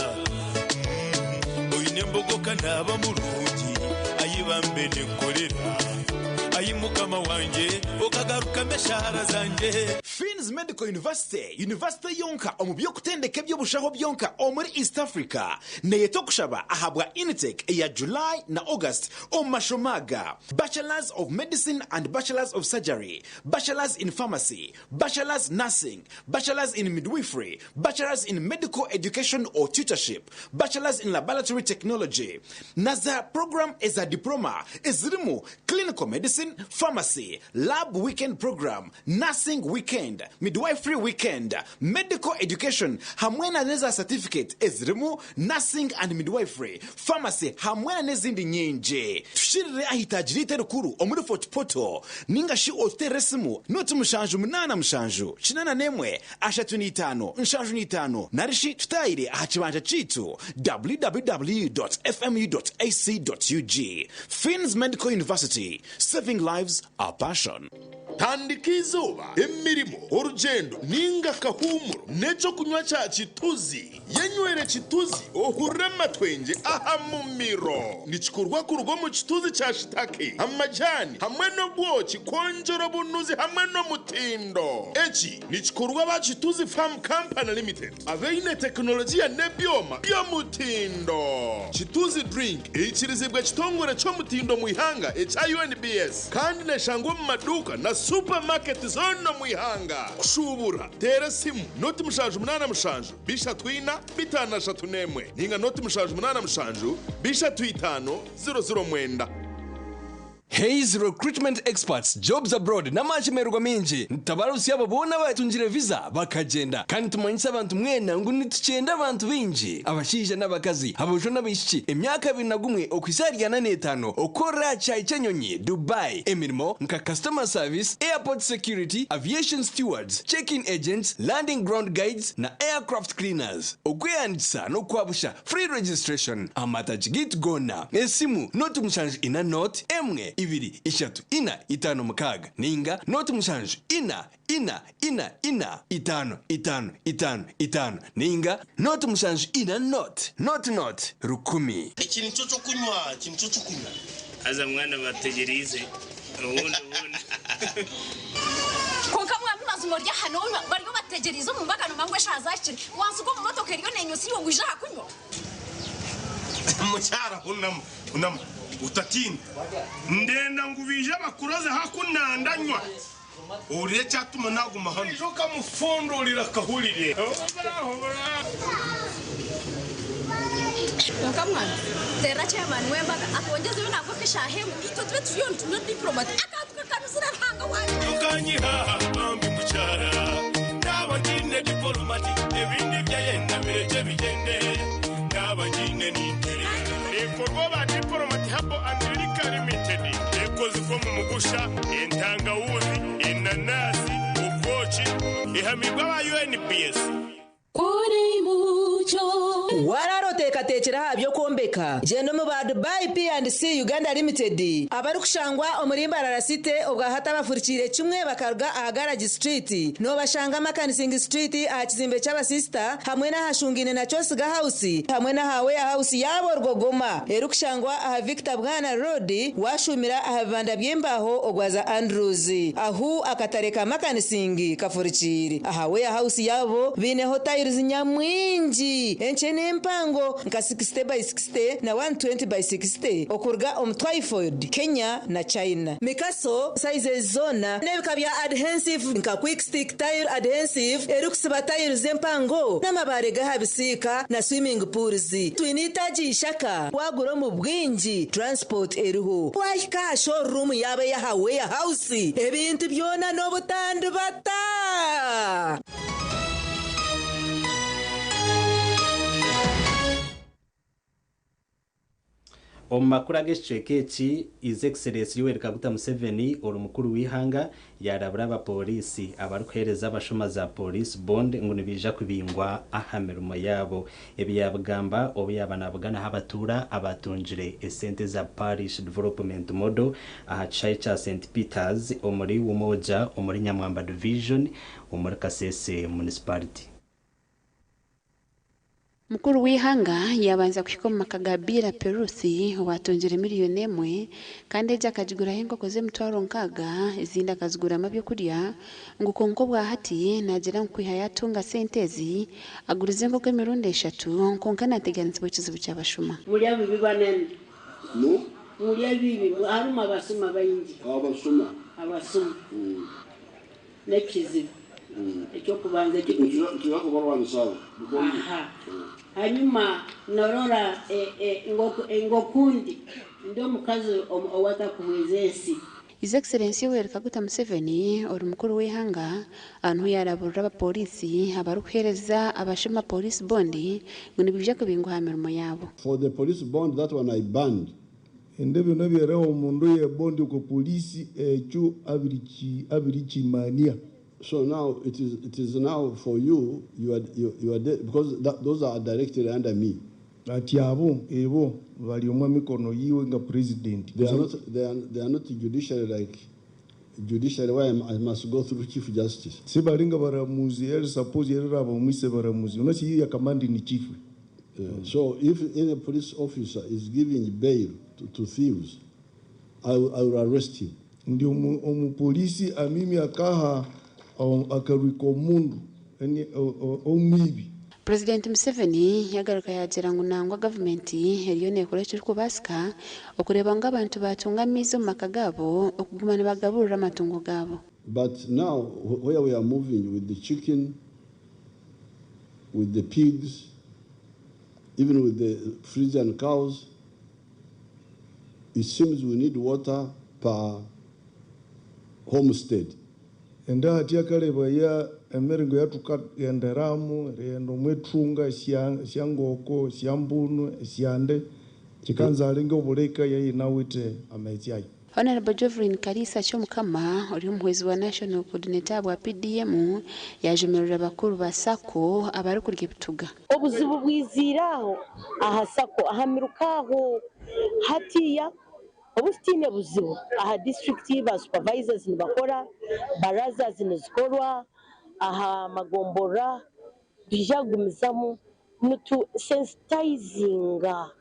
Oine embogo ka naaba murungi, ai bambe ninkukorera. Ai Mukama wangye, okagarukamu eshaara zangye. Fiins Medical University, yunivasite yonka omu by'okutendeka eby'obushaho byonka omuri East Africa, neyeta okushaba ahabwa intake eya July na August omu mashomo aga, Bachelors of Medicine and Bachelors of Surgery, Bachelors in Pharmacy, Bachelors Nursing, Bachelors in Midwifery, Bachelors in Medical Education or Tutorship, Bachelors in Laboratory Technology, na za puroguraamu eza Diploma ezirimu Clinical Medicine, Pharmacy, Lab Weekend Program, Nursing Weekend, Midwifery Weekend, Medical Education hamwe na n'eza satifiketi ezirimu Nursing and Midwifery, Pharmacy hamwe na n'ezindi nyingi. Tushirire aha itaagi ryaitu erikuru omuri Fort Portal ninga shi otuteerere esimu noti 7 8 7 81 35 75 nari shi tutaayire aha kibanja kyaitu www.fmu.ac.ug. Fiins Medical University, Saving lives, our passion. Tandika eizooba, emirimo, orugyendo ninga akahuumuro n'ekyokunywa kya Kituzi. Yenywere Kituzi ohurire amatwengye aha mumiro. Nikikorwa kuruga omu kituzi kya shitake, amajaani hamwe n'obwoki kwongyera obunuzi hamwe n'omutindo. Eki nikikorwa aba Kituzi Farm Company Limited abaine tekinologiya n'ebyoma by'omutindo. Kituzi. drink eikirizibwe ekitongore ky'omutindo omu ihanga ekya UNBS kandi neshangwa omu maduuka na supermarket zoona omu ihanga. Kushuubura, teera esimu 078 34 531 ninga 078 35 009. Hays Recruitment Experts, Jobs Abroad n'amashemererwa maingi. Nitutabarutsya abo boona abatungire visa bakagyenda. Kandi nitumanyisa abantu mwena ngu nitukyenda abantu baingi, abashaija n'abakazi, aboojo n'abaishiki, emyaka 21 okuhitsya ahari 45, okukorera aha kishaayi ky'enyonyi, Dubai, emirimo nka Customer Service, Airport Security, Aviation Stewards, Check-in Agents, Landing Ground Guides na Aircraft Cleaners. Okwehandiikisa n'okwabusha, Free registration, Amatagi gaitu goona, esimu, 0 7 0 1 2 3 4 5 6 ninga 0 7 4 4 4 4 5 5 5 5 ninga 0 7 4 0 0 0 1000. Eki nikyo ky'okunywa, eki nikyo ky'okunywa. Haza mwana bategyereize obundi obundi. Kwonka mwami mazima ori aha nonywa bariyo bategyereize omu mbaga nomanya ngu eshaaha zahikire wansiga omu motoka eriyo nenyusa iwe ngu ija aha kunywa. Mukyara hunama, hunama, otatiina. Ndenda ngu baije bakuroze haku nandanywa. Ohurire ekyatuma naguma hanu. Oija okamufundurira akahurire. Kwonka mwana terera chairman w'embaga atwongyezeyo nangwa nk'eshaaha emwe itwe tube turiyo nitunywa diplomat akantu kakanuzire Ruhanga wangye. Tokanyiha bambi mukyara, naaba ngiine dipolomati, ebindi byayenda birekye bigyende, naaba ngiine ninterera. Ekorwa ba Diplomat Herbal and Liquor Limited. Ekozibwa omu mugusha, entangawuzi, enanasi, obwoki. Ehamibwe aba UNBS. Waraara oteekateekire aha by'okwombeka? Gyenda omu ba Dubai P&C Uganda Limited abarikushangwa omuri Mbarara City obwa hati abafurikiire kimwe bakaruga aha Garage Street. Noobashanga Makanising Street aha kizimbe ky'abasisita hamwe n'ahashungaine na Kyosiga House hamwe n'aha Warehouse yaabo Rwogoma erikushangwa aha Victor Bwana Road waashuumira aha bibanda by'embaaho ogwaza Andrews ahu akatare ka Makanising kafurikiire. Aha Warehouse yaabo baineho tiles nyamwingi enkye n'empango nka 60 by 60 na 120 by 60 okuruga omu Twyford, Kenya na China. Mikaso sizes zoona n'ebika bya adhensive nka Quick Stick Tile Adhensive erikusiba tiles empango n'amabaare g'aha bisiika na swimming pools. Twine eitaagi ishaka waagura omu bwingi transport eriho. Waahika aha showroom yaabo ey'aha Warehouse ebintu byona n'obutandibata. Omu makuru ag'ekicweka eki, His Excellency Yoweri Kaguta Museveni ori mukuru w'eihanga yarabura abapooriisi abarikuheereza abashuma za Police Bond ngu nibaija kubingwa aha mirimo yaabo. Ebi yaabigamba obu yaaba naabuganaho abatuura abatungire esente za Parish Development Model aha kishaayi kya St Peters omuri Umoja omuri Nyamwamba Division omuri Kasese Municipality. Mukuru w'eihanga yaabanza kuhika omu maka ga Biira Perusi owaatungire miriyoni emwe kandi egi akagiguraho enkoko z'emitwaro 60 ezindi akaziguramu ebyokurya ngu kwonka obwa hati naagira ngu kwiha yaatunga sente ezi agurize enkoko emirundi eshatu kwonka naateganisibwa ekizibu ky'abashuma. Mulya bibi banene. No? Mulya bibi harimu abasuma baingi. Abasuma. Abasuma. N'ekizibu. Ekyokubanza Tuza kubarwanisa abo. Aha. Hanyuma norora ngokundi ndi omukazi owatakuhweza ensi. His Excellency Yoweri Kaguta Museveni ori mukuru w'eihanga ahantu yaraburira abapoliisi abarikuheereza abashuma police bond ngu nibaija kubingwa aha mirimo yaabo. For the police bond, that one I banned. Ende bino byereho omundu yebondi ku polisi ekyo abirichimania. So now it is now for you, you are because those are directly under me. Ati abo ebo bali omwa mikono yiwe nga president. They are not judiciary like judiciary where I must go through Chief Justice. Sibalinga baramuzi eri suppose eri abo mwise baramuzi unasi yiya command ni chief. So if any police officer is giving bail to thieves, I will arrest him. Ndi omupolisi amimi akaha akarwika omundu omwibi. Purezidenti Museveni yagaruka yaagira ngu nangwa gavumenti eriyo neekora ekirikubaasika okureeba ngu abantu baatunga amaizi omu maka gaabo okuguma nibagaburira amatungo gaabo. But now where we are moving with the chicken, with the pigs, even with the Friesian cows, it seems we need water per homestead. Enda hati yakalebaya emiringo yathukaghenderamu erighenda omwithunga esyangoko, esyambunu, esyande kikanza alinga obulika yayinawithe amaghetse ayo. Honourable Joveline Kaliisa Kyomukama ori omuhwezi wa National Coordinator ahabwa PDM yaajumirira bakuru ba Sacco abarikurya ebituga. Obuzibu bwiziire aho aha Sacco aha miruka aho hatiiya obu tutaine buzibu aha disiturikiti ba supervisors nibakora, barazas nizikorwa aha magomborora nitwija kugumizamu nitu sensitizinga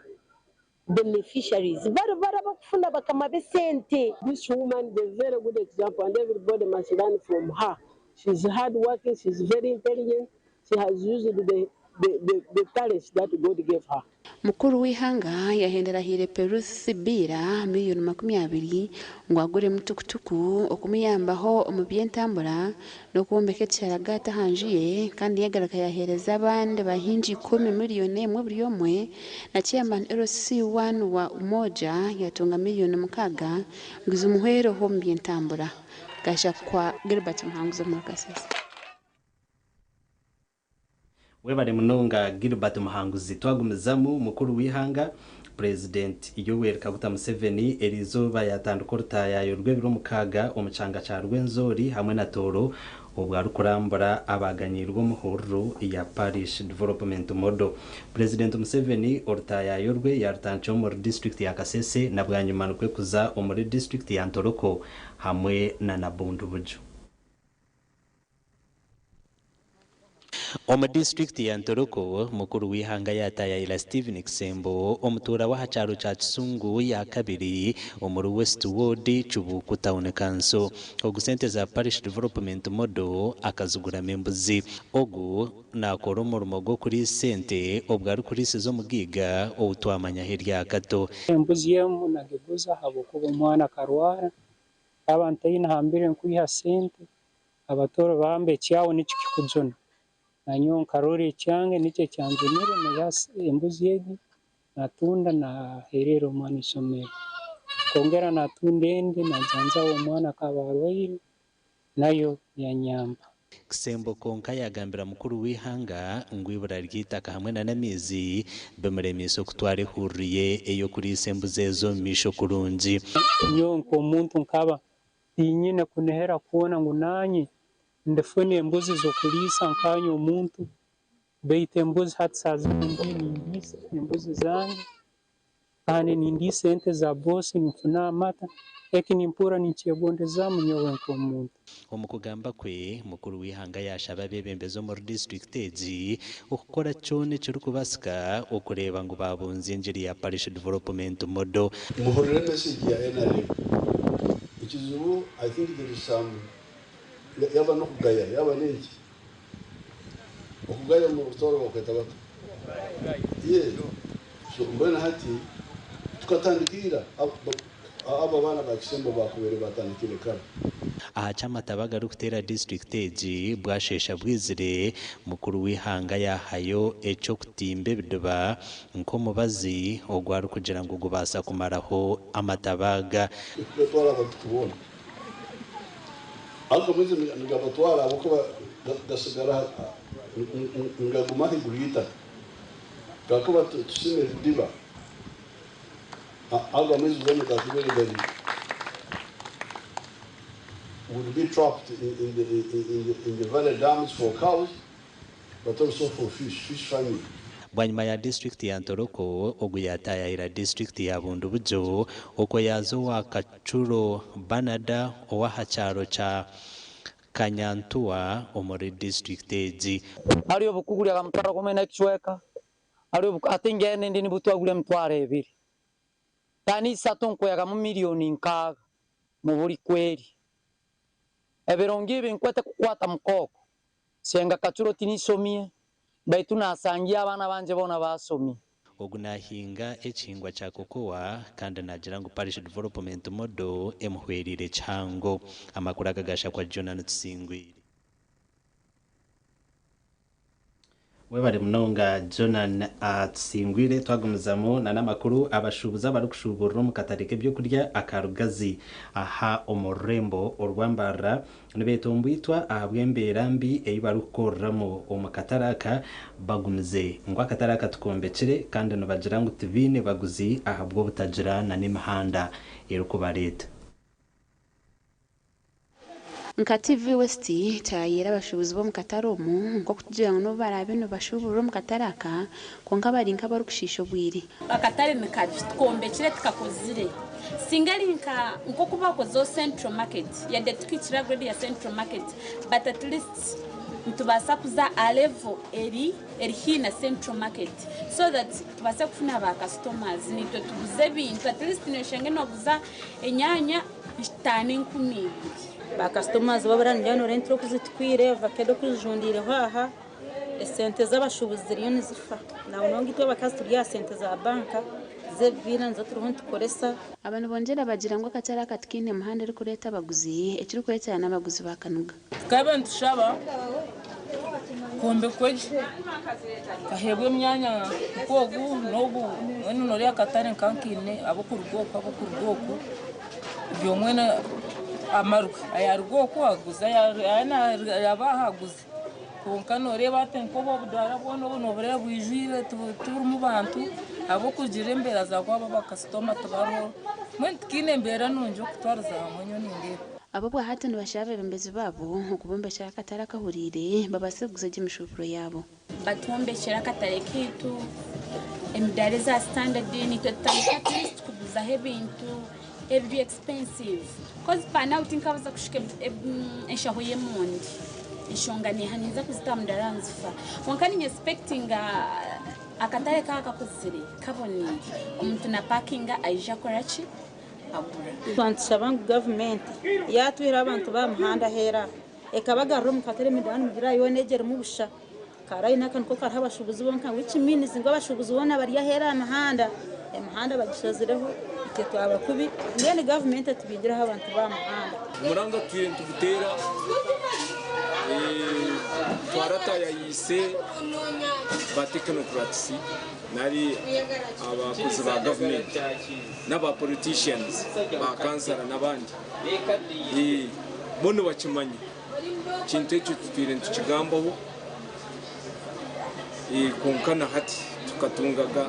beneficiaries bari bari abakufuna bakama b'esente. This woman is a very good example and everybody must learn from her. She's hardworking, she's very intelligent, she has used the, the, the, the talents that God gave her. Mukuru w'eihanga yahendera ahaire Peruth Biira miriyoni 20 ngu aguremu tukutuku okumuyambaho omu by'entambura n'okwombeka ekisharagaati aha nju ye kandi yagaruka yaheereza abandi bahingi 10 miriyoni emwe buri omwe na chairman LC1 wa Umoja yatunga miriyoni 6 ngu zimuhwereho omu by'entambura. Gashakwa Gilbert Muhanguzi omuri Kasese. Webale munonga Gilbert Muhanguzi. Twagumizamu mukuru w'eihanga Purezidenti Yoweri Kaguta Museveni eriizooba yatandika orutaayaayo rw'ebiro 6 omu kyanga kya Rwenzori hamwe na Tooro obwo arikurambura abaganyiirwe omuhururu ya Parish Development Model. Purezidenti Museveni orutaayaayo rwe yarutandikira omuri disiturikiti ya Kasese na bwanyima nikwo kuza omuri disiturikiti ya Ntoroko hamwe na Nabundu-Bugyo. Omu disiturikiti ya Ntoroko, mukuru w'eihanga yataayayira Stephen Kisembo, omutuura w'aha kyaro kya Kisungu ya kabiri omuri West Ward, Kibuuku Town Council. Ogu sente za Parish Development Model akaziguramu embuzi. Ogu naakora omurimo gw'okuriisa ente obwo arikuriisiza omugaiga ou twamanyaho erya Kato. Embuzi emu nagiguza ahabw'okuba omwana akarwara, naaba ntaine hambere nkwiha sente, abatooro bamba ekyawe nikyo kikujuna. Nanyowe nkarora ekyange nikyo ekyanjunire naiha embuzi egi natunda naherera omwana isomero. Nkongera natunda endi najanjaba omwana akaba arwaire nayo yanyamba. Kisembo kwonka yagambira mukuru w'eihanga ngu eibura ry'eitaka hamwe na n'amaizi bimuremiise okutwara ehururu ye ey'okuriisa embuzi ezo omu maisho kurungi. Nyowe nk'omuntu nkaba tinyine kunihira kwona ngu nanye ndifuna embuzi z'okuliisa nkanye omuntu, baitu embuzi hati saaha zinu ndiyo nindiisa embuzi zange kandi nindiisa ente za boosi ninfuna amata, eki nimpurra ninkyegondezaamu nyowe nk'omuntu. Omu kugamba kwe, mukuru w'eihanga yaashaba abeebembezi omuri disiturikiti egi okukora kyona ekirikubaasika okureeba ngu baabunzya engiri ya Parish Development Model. Muhurire message ya nrm ekizibu I think there is some yaba nokugaya yaba nenki okugaya omu rutooro bakweta bata yes so mbwenu hati tukatandika ira abo abaana ba kisembo bakubaire batandikire kare. Aha ky'amataba agarikuteera disiturikiti egi bwasheesha bwizire, mukuru w'eihanga yaahayo eky'okutimba ebidiba nk'omubazi ogu arikugira ngu gubaasa kumaraho amataba aga. Gatwara abantu boona. Ago amaizi nigabatwara ahabw'okuba gasigara nigaguma ahaiguru y'eitaka. Kakuba tusima ebidiba, ago amaizi goona gakubaire gari would be trapped in the, in the, in the valley dams for cows but also for fish, fish farming. Bwanyima ya disiturikiti ya Ntoroko, ogu yataayayira disiturikiti ya Bundibugyo okwo yaaza owa Kacuro Bernard ow'aha kyaro kya Kanyantua omuri disiturikiti egi. Hariho obukugurya akamutwaro gumwe n'ekicweka, hariho hati ngenda endi nibutwagurya emitwaro ebiri. Tani isatu nkweyagamu milioni 6 mu buri kweri. Ebirungi ebi nkwete kukwata mukooko. Senga Kacuro tinisomie, Baitu nasangiye abaana bangye boona basomi. Ogu nahinga ekihingwa kya cocoa kandi nagira ngu Parish Development Model emuhwereire kihango. Amakuru aga gashakwa Jonah Tusingwire. Webare munonga Jonan Tusingwire. Twagumizamu na n'amakuru, abashuubuzi abarikushuuburira omu katare k'ebyokurya aka Rugazi aha omu rurembo orwa Mbarara nibetomboitwa ahabw'embeera mbi ei barikukoreramu omu katare aka bagumize ngu akatare aka tikombekire kandi nibagira ngu tibaine baguzi ahabw'obutagira na n'emihanda erikubareeta. Nka TV West, twayeera abashuubuzi b'omu katare omu nk'okutugira ngu n'obu baraabe nibashuuburira omu katare aka, kwonka bari nk'abarikushiisha obwire. Akatare ni kabi, tikombekire tikakozire. Singa eri nka nk'oku bakozeho Central Market, yade tikuhikire aha grade ya Central Market but at least nitubaasa kuza aha level eri eri haihi na Central Market so that tubaase kufuna ba customers naitwe tuguze ebintu at least noshanga noguza enyanya itaano 2000. Ba customers babura ningira noreeba enturo oku zitwire, vakedo oku zijundiireho aha, esente z'abashuubuzi ziriyo nizifa. Na munonga itwe abakazi turi aha sente za banka z'ebibiina nizo turiho nitukoresa. Aba nibongyera bagira ngu akatare aka tikaine muhanda erikureeta abaguzi, ekirikureetera n'abaguzi bakanuga. Tukaaba nitushaba kwombekwa gye, kaheebwe emyanya nk'ogu n'ogu mbwenu noreeba akatare nka nkaine ab'okuruga oku ab'okuruga oku buri omwe amarwe ayaruga oku aguze ayaba aha aguze kwonka noreeba hati nk'obu obudaara bwona obu nobureeba bwijwire tiburimu bantu ahabw'okugira embeera za kuba bakasitoma tibariho mbwenu tikiine mbeera nungi okutwariza hamwe nyowe nindeeba. Aba obwahati nibashaba abeebembezi baabo okubombekyera akatare akahuriire babaase kuguza gye emishuuburo yaabo. Batwombekyere akatare kaitu, emidaara eza standard naitwe tutandike at least kuguzaho ebintu ebiri expensive coz by now tinkabaasa kushuka enshaho y'emondi enshonga neeha ninza kuzita aha mudaara nizifa kwonka ninye expectinga akatare kaaba kakuzire kaboneire omuntu na pakinga aija akoraki agura. Nitushaba ngu gavumenti yaatwihiraho abantu b'aha muhanda aheeru aha ekabagarura omu katare emidaara nimugireeba yoona egi erimu busha. Ka line aka niko kariho abashuubuzi bonka which means ngu abashuubuzi boona bari aheeru aha mihanda, emihanda bagishazireho itwe twaba kubi mbwenu gavumenti etubingireho abantu b'aha muhanda. Omuranga tutwire nituguteera twaratayayiise ba technocrats nari abakozi ba gavumenti n'aba politicians ba kansara n'abandi bo nibakimanya ekintu ekyo tutwire nitukigambaho kwonka na hati tukatungaga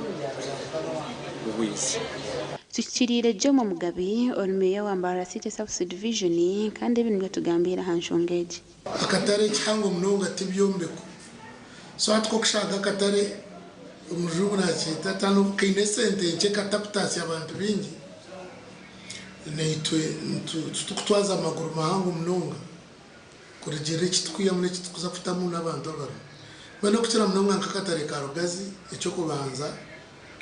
obuhwezi. Tuhikiriire Jomo Mugabi ori meeya wa Mbarara City South Division kandi ebi nibyo atugambiire aha nshonga egi. Akatare kihango munonga tibyombeko so hati kokushanga akatare omujungu nakyeta tano kaine esente nkye katakutaasya abantu bingi naitwe tutukutwaza amaguru mahango munonga kurugiirira ekitukwihamu n'ekitukuza kutamu n'abantu abarimu. Mbwenu okukira munonga nk'akatare ka Rugazi ekyokubanza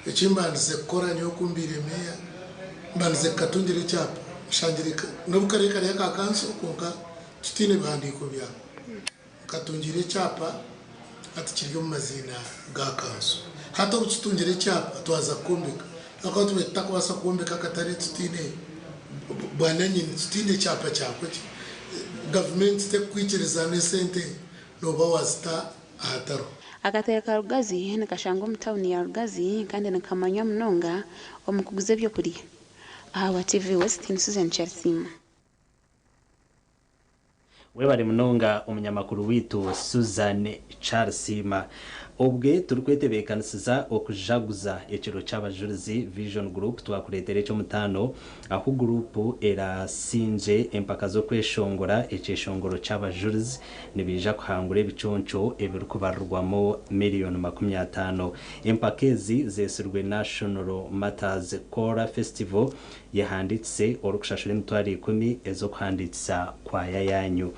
ekimbandize kukora nyowe ku mbaire meeya mbandize kukatungira ekyapa nshangire n'obu kariyo kari aka kanso kwonka tutaine bihandiiko byako nkatungira ekyapa hati kiri omu maziina ga kanso. Hati obu tutungire ekyapa twaza kukombeka ahakuba tubaire tutakubaasa kwombeka akatare tutaine bwananyini tutaine ekyapa kyako gavumenti tekukwikiriza n'esente nooba wazita ahatariho. Akatare ka Rugazi nikashangwa omu tauni ya Rugazi kandi nikamanywa munonga omu kuguza ebyokurya. Ahabwa TV West, ni Susan Kyarisiima. Webare munonga omunyamakuru waitu Susan Kyarisiima. Obwe turikwetebeekanisiza okujaguza ekiro ky'abajurizi, Vision Group twakureetera eky'omutaano ahu guruupu erasingye empaka z'okweshongora ekyeshongoro ky'abajurizi nibaija kuhangura ebiconco ebirikubarirwamu 50,000,000. Empaka ezi zeetsirwe National Matters Kora Festival yehandiikise orikushashura 10,000 ez'okuhandiikisa kwaya yaanyu.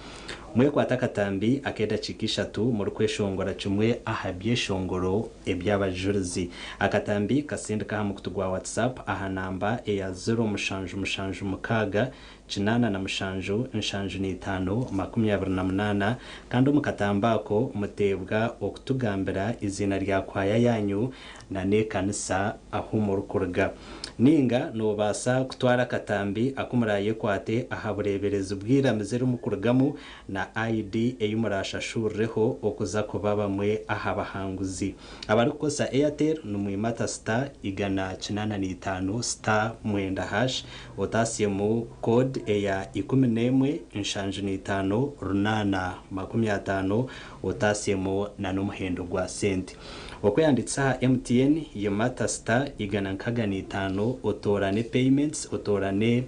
Mwekwate akatambi ak'edakiika ishatu murikweshongora kimwe aha byeshongoro eby'abajurizi. Akatambi kasindike aha mukutu gwa WhatsApp aha namba eya ziro mushanju mushanju mukaaga 87 75 28 kandi omu katambi ako muteebwa okutugambira eiziina rya kwaya yanyu na n'ekanisa ahu murikuruga. Ninga noobaasa kutwara akatambi aku muraayekwate aha bureeberezi bw'eiramizo eri murikurugamu na ID ei muraashashurireho okuza kuba bamwe aha bahanguzi. Abarikukozesa Airtel nimwimata star 185 star mwenda hash otasyemu code eya 11 75 8 50 otasyemu na n'omuhendo gwa sente. Okweyandikisa aha MTN yimata star 165 otoorane payments otoorane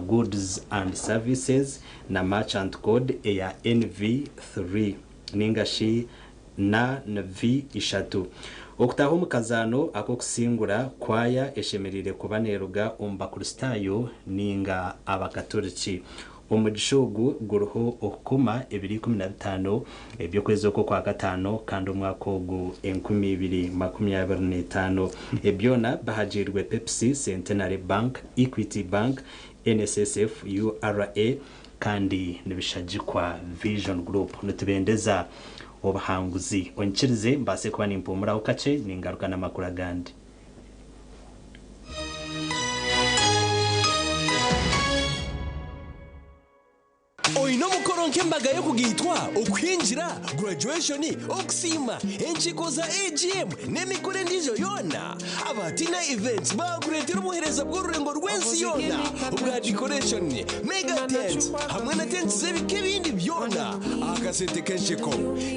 goods and services na merchant code eya NV3 ninga shi na NV3. Okutaaha omu kazaano ak'okusingura, kwaya eshemereire kuba neeruga omu Bakristaayo ninga Abakaturiki. Omugisha ogu guriho okukoma ebiro 15 eby'okwezi oku Okwakataano kandi omwaka ogu 2025. Byona bihagiirwe Pepsi, Centenary Bank, Equity Bank, NSSF, URA kandi nibishagikwa Vision Group. Nitubendeza obuhanguzi. Onyikirize mbaase kuba nimpuumuraho kakye ningaruka n'amakuru agandi. Oine omukoro nk'embaga y'okugaitwa, okuhingira, graduation, okusiima, enkiiko za AGM n'emikoro endiijo yoona? Aba Tina Events baakureetera obuheereza bw'orurengo rw'ensi yoona obwa decoration, mega tents hamwe na tents z'ebika ebindi byona aha kasente k'ensheko.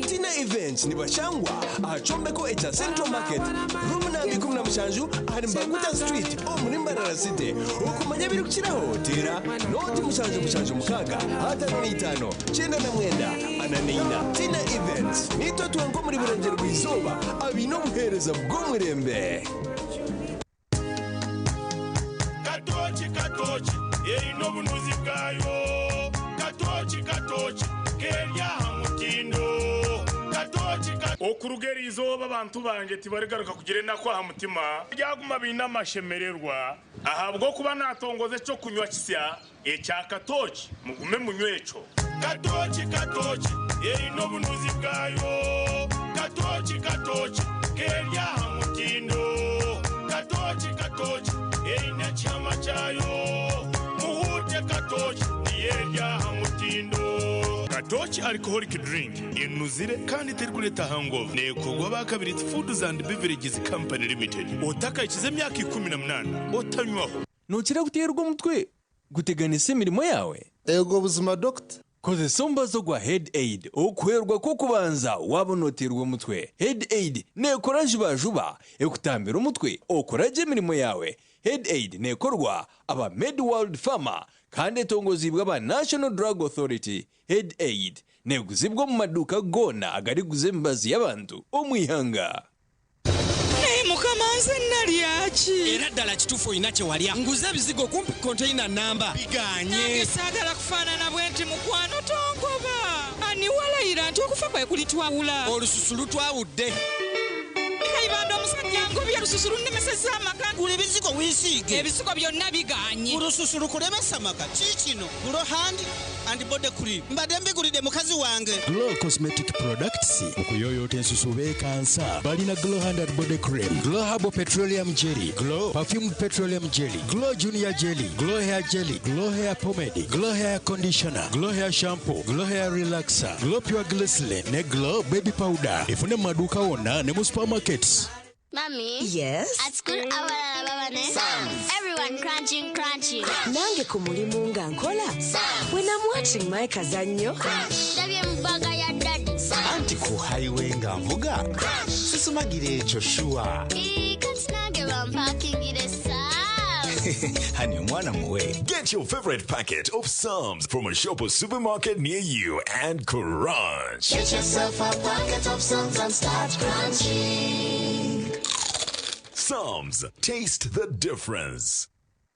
Tina Events nibashangwa aha kyombeko ekya Central Market, room namba 17 ahari Mbaguta Street omuri Mbarara City. Okumanya ebirikukiraho teera nooti 776 55 99 44. Tina Events niitwe twenka omuri Burengyerwa-izooba abaine obuheereza bw'omurembe. Katooki katooki eine obunuzi bwayo Katooki katooki keri aha mutindo Katooki ka. Okuruga eri izooba abantu bangye tibarigaruka kugira enaku aha mutima, baryaguma baine amashemererwa, ahabw'okuba naatongoza eky'okunywa kisya ekya katooki, mugume munywe ekyo. Katooki katooki eine obunuzi bwayo Katooki katooki keri aha mutindo Katooki katooki eine ekihama kyayo Muhuute katooki niyo eri aha mutindo. Katooki Alcoholic Drink enuzire kandi terikureeta hangover neekorwa aba Kabirizi Foods and Beverages Company Limited. Otakahikize emyaka 18 otanywaho. Nookira kuteerwa omutwe guteganisa emirimo yaawe? Eego buzima Dokita. Kozesa omubazi ogwa Head Aid okuhwerwa kw'okubanza waaba nooteerwa omutwe. Head Aid neekora jubajuba, ekutambira omutwe, okora gye emirimo yaawe. Head Aid neekorwa aba Medworld Pharma kandi etongoziibwe aba National Drug Authority. Head Aid neeguzibwa omu maduuka goona agarikuguza emibazi y'abantu omu ihanga. Naye mukama nze nalya ki? Era ddala kituufu olina kye walya. Nguze ebizigo kumpi container nnamba bigaanye. Nange saagala kufaanana bwenti mukwano tongoba. Ani walayira nti okufa kwe kulitwawula? Olususu lutwawudde. Kayibanda omusajja angobye olususu lunnemesezza amaka. Gula ebizigo weesiige. Ebizigo byonna bigaanye. Olususu lukulemesa amaka? Kiikino Glow Hand and Body Cream. Mbadde mbigulidde mukazi wange. Glow Cosmetic Products mu kuyooyoota ensusu beekansa. Balina Glow Hand and Body Cream, Glow Herbal Petroleum Jelly, Glow Perfumed Petroleum Jelly, Glow Junior Jelly, Glow Hair Jelly, Glow Hair Pomade, Glow Hair Conditioner, Glow Hair Shampoo, Glow Hair Relaxer, Glow Pure Glycerin ne Glow Baby Powder. Efune mu maduuka wonna ne mu supermarkets. Mummy. Yes? At school, abalala baba ne. Sounds. Everyone crunching, crunching. Nange ku mulimu nga nkola. Sounds. When I'm watching my kazannyo. Crunch. Ndabye mu bbaga ya daddy. Sounds. Anti ku highway nga nvuga. Crunch. Sisumagira ekyo shuwa. Ii, kati nange bampakingire sounds. Hani omwana muwe. Get your favorite packet of Psalms from a shop or supermarket near you and crunch. Get yourself a packet of Psalms and start crunching. Psalms, taste the difference.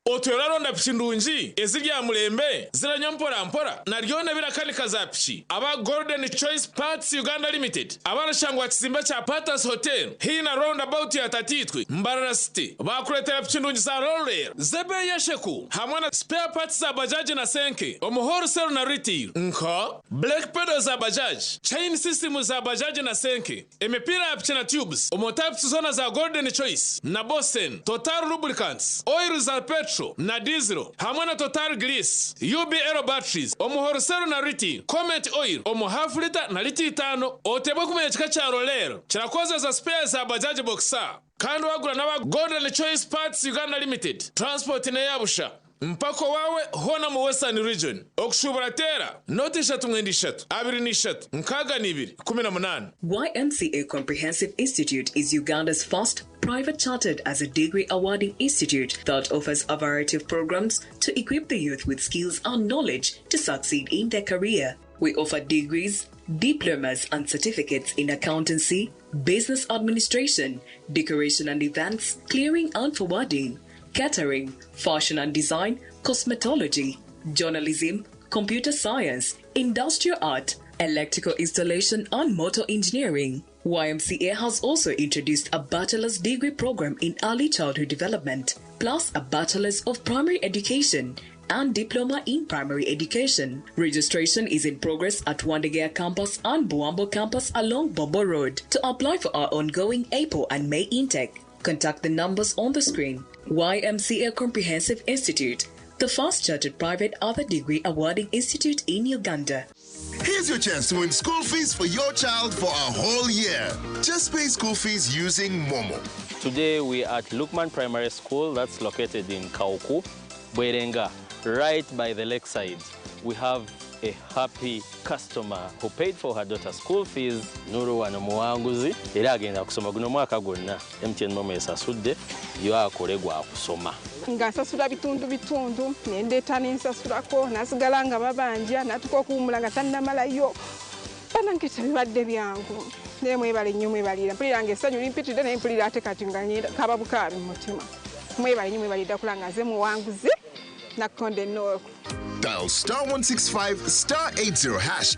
Otwire oraronda piki ndungi eziri aha murembe, ziranywa mpora mpora na ryona ebirakanika za piki? Aba Golden Choice Parts Uganda Limited abarashangwa aha kizimbe kya Patas Hotel haihi na Round About ya Tataitwe, Mbarara City baakureetera piki ndungi za Rollrail z'ebeeyi esheku hamwe na spare parts za bajaji na senke omu wholesale na retail nka brake pedals za bajaji, chain system za bajaji na senke, Emipiira ya piki na tubes omu types zoona za Golden Choice na Bosen, Total Lubricants, oil za petrol na diesel hamwe na Total Grease, UBL batteries omu wholesale na retail, Comet oil omu half litre na litre itaano. Oteebwe kumanya ekika kya Rollel kirakozesa spares za Bajaj Boxer kandi wagura n'aba Golden Choice Parts Uganda Limited, transport n'eya busha. Mpaka owaawe hoona omu Western Region. Okushuubura teera noti ishatu mwenda ishatu abiri na ishatu nkaaga na ibiri 18. YMCA Comprehensive Institute is Uganda's first private chartered as a degree awarding institute that offers a variety of programs to equip the youth with skills and knowledge to succeed in their career. We offer degrees, diplomas, and certificates in accountancy, business administration, decoration and events, clearing and forwarding, catering, fashion and design, cosmetology, journalism, computer science, industrial art, electrical installation, and motor engineering. YMCA has also introduced a bachelor's degree program in early childhood development, plus a bachelor's of primary education and diploma in primary education. Registration is in progress at Wandegeya campus and Buambo campus along Bombo Road. To apply for our ongoing April and May intake, contact the numbers on the screen. YMCA Comprehensive Institute, the first chartered private other degree awarding institute in Uganda. Here's your chance to win school fees for your child for a whole year. Just pay school fees using Momo. Today we are at Lukman Primary School that's located in Kauku, Bwerenga, right by the lakeside. We have a happy customer who paid for her daughter's school fees. Nuru wano muwanguzi era agenda kusoma guno mwaka gwonna MTN Momo esasudde yo akole gwa kusoma. Nga nsasula bitundu bitundu nendeeta nensasulako nasigala nga babanja natuka okuwumula nga tannamalayo banange tebibadde byangu naye mwebale nnyo mwebalira mpulira nga essanyu limpitidde naye mpulira ate kati nga ngenda kaba bukaabi mu mutima mwebale nnyo mwebalidde kula nga nze muwanguzi nakonde Noor. Dial star 165 star 80 hash.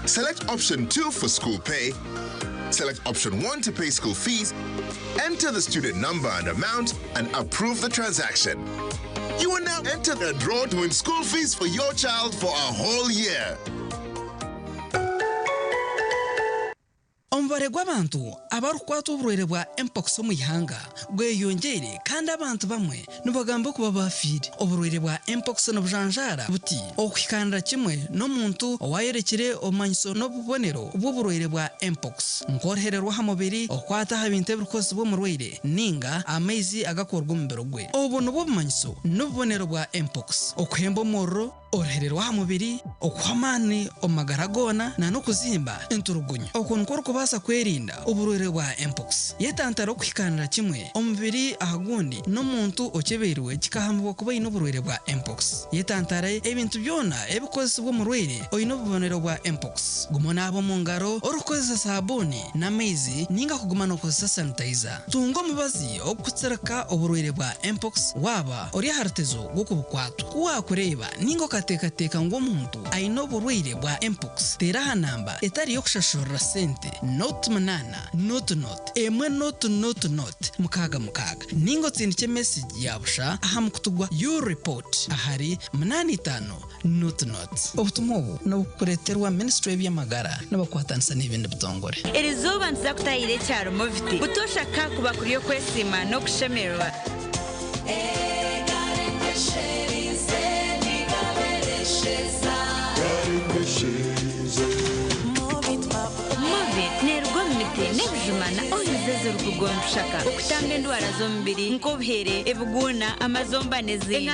Select option 2 for school pay. Select option 1 to pay school fees. Enter the student number and amount and approve the transaction. You will now enter the draw to win school fees for your child for a whole year. Omubare gw'abantu abarikukwatwa oburwaire bwa Mpox omu ihanga gweyongyeire kandi abantu bamwe nibagamba okuba baafiire. Oburwaire bwa Mpox nibujanjaara buti okuhikaanira kimwe n'omuntu owaayorekire obumanyiso n'obubonero bw'oburwaire bwa Mpox nk'oruhere rw'aha mubiri, okukwata aha bintu ebirikukozesibwa omurwaire ninga amaizi agakuruga omu mubiri gwe. Obu nibwo bumanyiso n'obubonero bwa Mpox, okuhemba omuriro, Oruhere rw'aha mubiri, okuhwa amaani omu magara goona na n'okuzimba enturugunyu. Oku nikwo orikubaasa kwerinda oburwaire bwa mpox. Yetantare okuhikaanira kimwe omubiri aha gundi n'omuntu okyebeirwe kikahamibwa kuba aine oburwaire bwa mpox. Yetantare ebintu byona ebikukozesibwa omurwaire oine obubonero bwa mpox. Guma onaabe omu ngaro orikukozesa saabuuni n'amaizi ninga kuguma nookozesa sanitayiza. Tunga omubazi ogurikutsirika oburwaire bwa mpox waaba ori aha rutezo rw'okubukwatwa. Ku waakureeba ninga okateekateeka ngu omuntu aine oburwaire bwa mpox, teera aha namba etari y'okushashurira sente, nought munaana, nought nought, emwe nought nought nought, mukaaga mukaaga, ninga otsindikye mesegi ya busha aha mukutu gwa U-Report ahari munaana itaano nought nought. Obutumwa obu nibukureeterwa Minisitule y'eby'amagara nibakwatanisa n'ebindi bitongore. Erizooba nituza kutahirira ekyaro Moviti. Butoosha ka kuba kuri okwesiima n'okushemererwa. Movit neeruga omu miti n'ebijuma na oils ezirikuruga omu bishaka okutamba endwara z'omubiri nk'obuhere, ebiguuna, amazomba n'ezindi.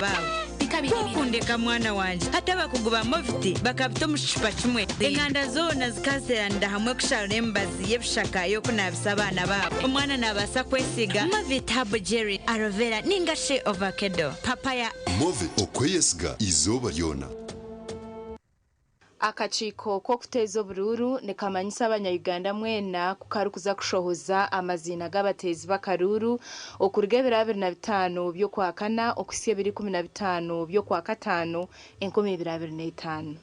Kwokundeka mwana wangye. Hati abakugu ba Movit bakabita omu kicupa kimwe. Enganda zoona zikazeeranira hamwe kusharura emibazi y'ebishaka y'okunaabisa abaana baabo. Omwana naabaasa kwesiiga Movit Herbal Jelly, Aloe Vera ninga shi Ovakedo, Papaya. Movit, okweyesiga eizooba ryona. Akakiiko k'okuteeza oburuuru nikamanyisa abanya-Uganda mwena ku karikuza kushohoza amaziina g'abateezi b'akaruuru okuruga ebiro 25 by'Okwakana okuhitsya ebiro 15 by'Okwakataano 2025.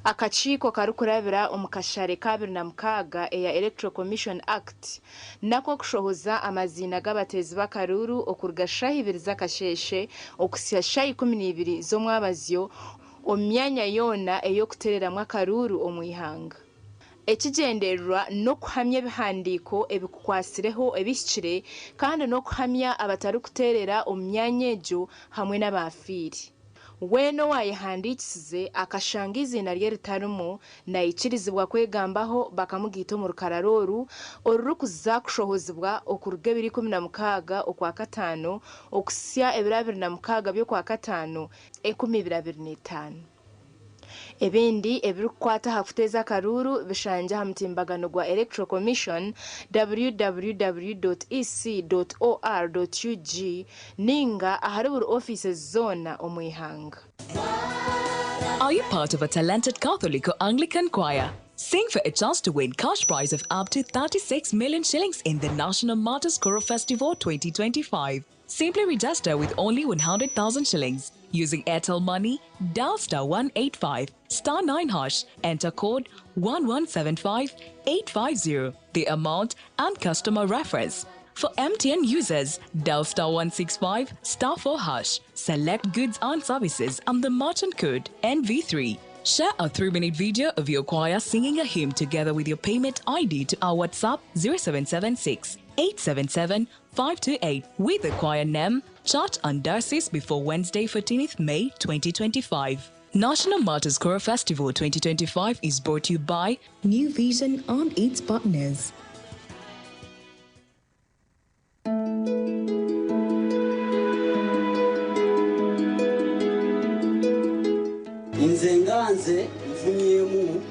Akakiiko karikurabira omu kashare ka 26 eya Electoral Commission Act nako kushohoza amaziina g'abateezi b'akaruuru okuruga shaaha ibiri z'akasheeshe okuhitsya shaaha 12 z'omwabazyo omu myanya yoona ey'okuteereramu akaruuru omu ihanga. Ekigyendererwa n'okuhamya ebihandiiko ebikukwatsireho ebihikire kandi n'okuhamya abatarikuteerera omu myanya egyo hamwe n'abaafiire. Weena owaayehandiikisize akashanga eiziina rye ritarimu naikirizibwa kwegambaho bakamugaita omu rukarara oru orurikuza kushohozibwa okuruga ebiro 16 Okwakataano okuhitsya ebiro 26 by'Okwakataano 2025. Ebindi ebirikukwata aha kuteeza akaruuru bishangye aha mutimbagano gwa Electoral Commission www.ec.or.ug ninga ahari buri ofiisi zoona omu ihanga. Are you part of a talented Catholic or Anglican choir? Sing for a chance to win cash prize of up to 36 million shillings in the National Martyrs Choral Festival 2025. Simply register with only 100,000 shillings. Using Airtel Money, dial star 185 star 9 hash, enter code 1175 850, the amount and customer reference. For MTN users, dial star 165 star 4 hash, select goods and services and the merchant code NV3. Share a 3 minute video of your choir singing a hymn together with your payment ID to our WhatsApp 0776 877 528 with the choir name, church and diocese before Wednesday, 14th May 2025. National Martyrs Choral Festival 2025 is brought to you by New Vision and its partners. Nze nga nze nfunyeemu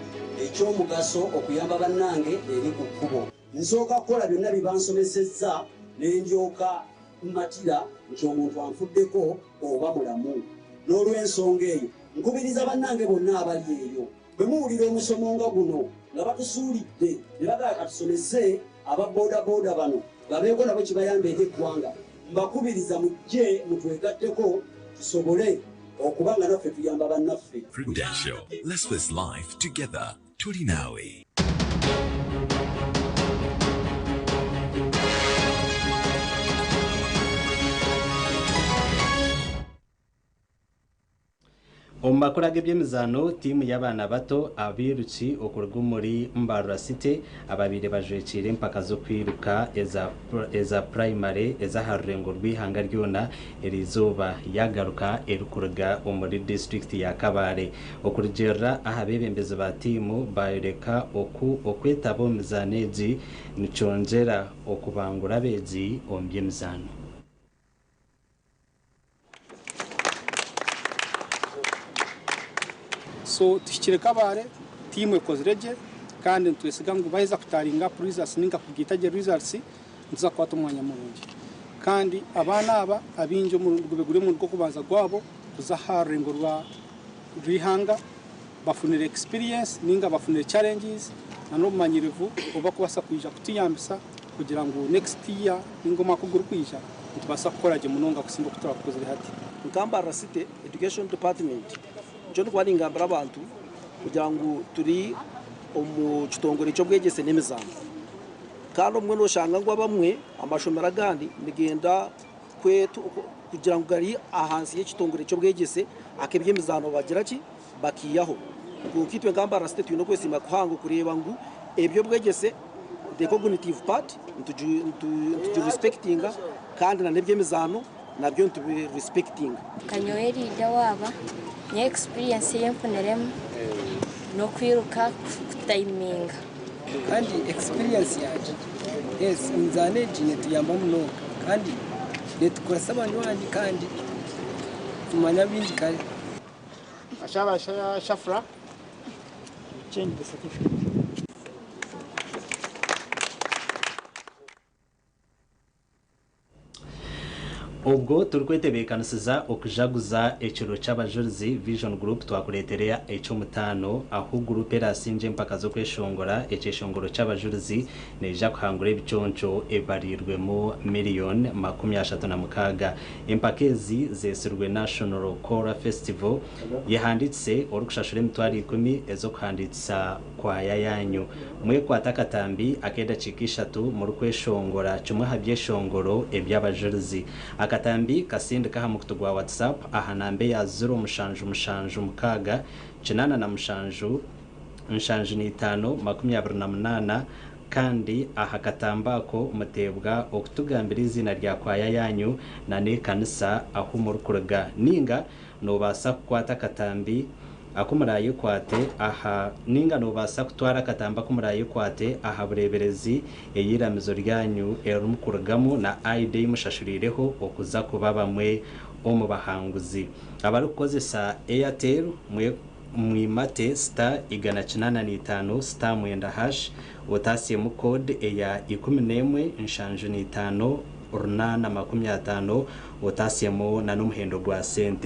ekyomugaso okuyamba bannange eri ku kkubo. Nsooka kukola byonna bye bansomesezza ne ndyoka mmatira nti omuntu anfuddeko oba mulamu. N'olw'ensonga eyo nkubiriza bannange bonna abali eyo bwe muwulira omusomo nga guno nga batusuulidde ne bagamba katusomese aba boodabooda bano babeeko nabo kibayamba eri eggwanga, mbakubiriza mujje mutwegatteko tusobole okuba nga naffe tuyamba bannaffe. Prudential. Let's face life together. Tulinawe. Omu makuru ag'ebyemizaano, tiimu y'abaana bato abairuki okuruga omuri Mbarara City ababaire bajwekiire empaka z'okwiruka eza purayimare ez'aha rurengo rw'eihanga ryona eriizooba yagaruka erikuruga omuri disiturikiti ya Kabale. Okurugiirira aha beebembezi ba tiimu bayoreka oku okwetaba omu mizaano egi nikyongyera okubangura abeegi omu by'emizaano. So tuhikire Kabale, tiimu ekozire gye kandi nitwesiga ngu baheza kutaringa up results ninga kugiita gye results, nituza kukwata omwanya murungi. Kandi abaana aba abaingi gube guri omurundi gw'okubanza gwabo kuza aha rurengo rwa rw'eihanga, bafunire experience ninga bafunire challenges na n'obumanyirivu obubakubaasa kwija kutuyambisa kugira ngu next year ninga omwaka ogurikwija nitubaasa kukora gye munonga kusinga oku turakukozire hati. Nka Mbarara City Education Department, nikyo ndikuba ningambira abantu kugira ngu turi omu kitongore ky'obwegyese n'emizaano. Kandi obumwe noshanga ngu abamwe amashomero agandi nigenda kugira ngu gari ahansi y'ekitongore ky'obwegyese ak'eby'emizaano bagira ki bakiihaho. Kwonka itwe nka Mbarara City twine okwesiima kuhango kureeba ngu eby'obwegyese, the cognitive part, nitugirespectinga kandi na n'eby'emizaano nabyo nitubirespectinga. Kanyowe leader waaba nyowe experience ei nfuniremu n'okwiruka kutayiminga. Kandi experience yangye, yes, emizaano egi netuyamba munonga kandi netukoresa abanywani kandi tumanya bingi kare. Ashaba Shafra, change the certificate. Obwo turikwetebeekanisiza okujaguza ekiro ky'abajurizi, Vision Group twakureetera eky'omutaano ahu guruupu eraasingye empaka z'okweshongora ekyeshongoro ky'abajurizi neija kuhangura ebiconco ebibariirwemu miriyoni 36. Empaka ezi zeetsirwe National Kora Festival. Yehandiikise orikushashura 100,000 ez'okuhandiikisa kwaya yaanyu. Mwekwate akatambi ak'edakiika ishatu murikweshongora kimwe aha byeshongoro eby'abajurizi. Akatambi kasindike aha mukutu gwa WhatsApp aha namba eya ziro mushanju mushanju mukaaga kinaana na mushanju 75 28 kandi aha katambi ako muteebwa okutugambira eiziina rya kwaya yaanyu na n'ekanisa ahu murikuruga. Ninga noobaasa kukwata akatambi aku muraayekwate aha Ninga noobaasa kutwara akatambi aku muraayekwate aha bureeberezi ey'eiramizo ryanyu eririmukurugamu na ID ei mushashuriireho okuza kuba bamwe omu bahanguzi. Abarikukozesa Airtel mwe Mwimate star 185 star mwenda hash otasyemu code eya 11 75 8 50 otasyemu na n'omuhendo gwa sente.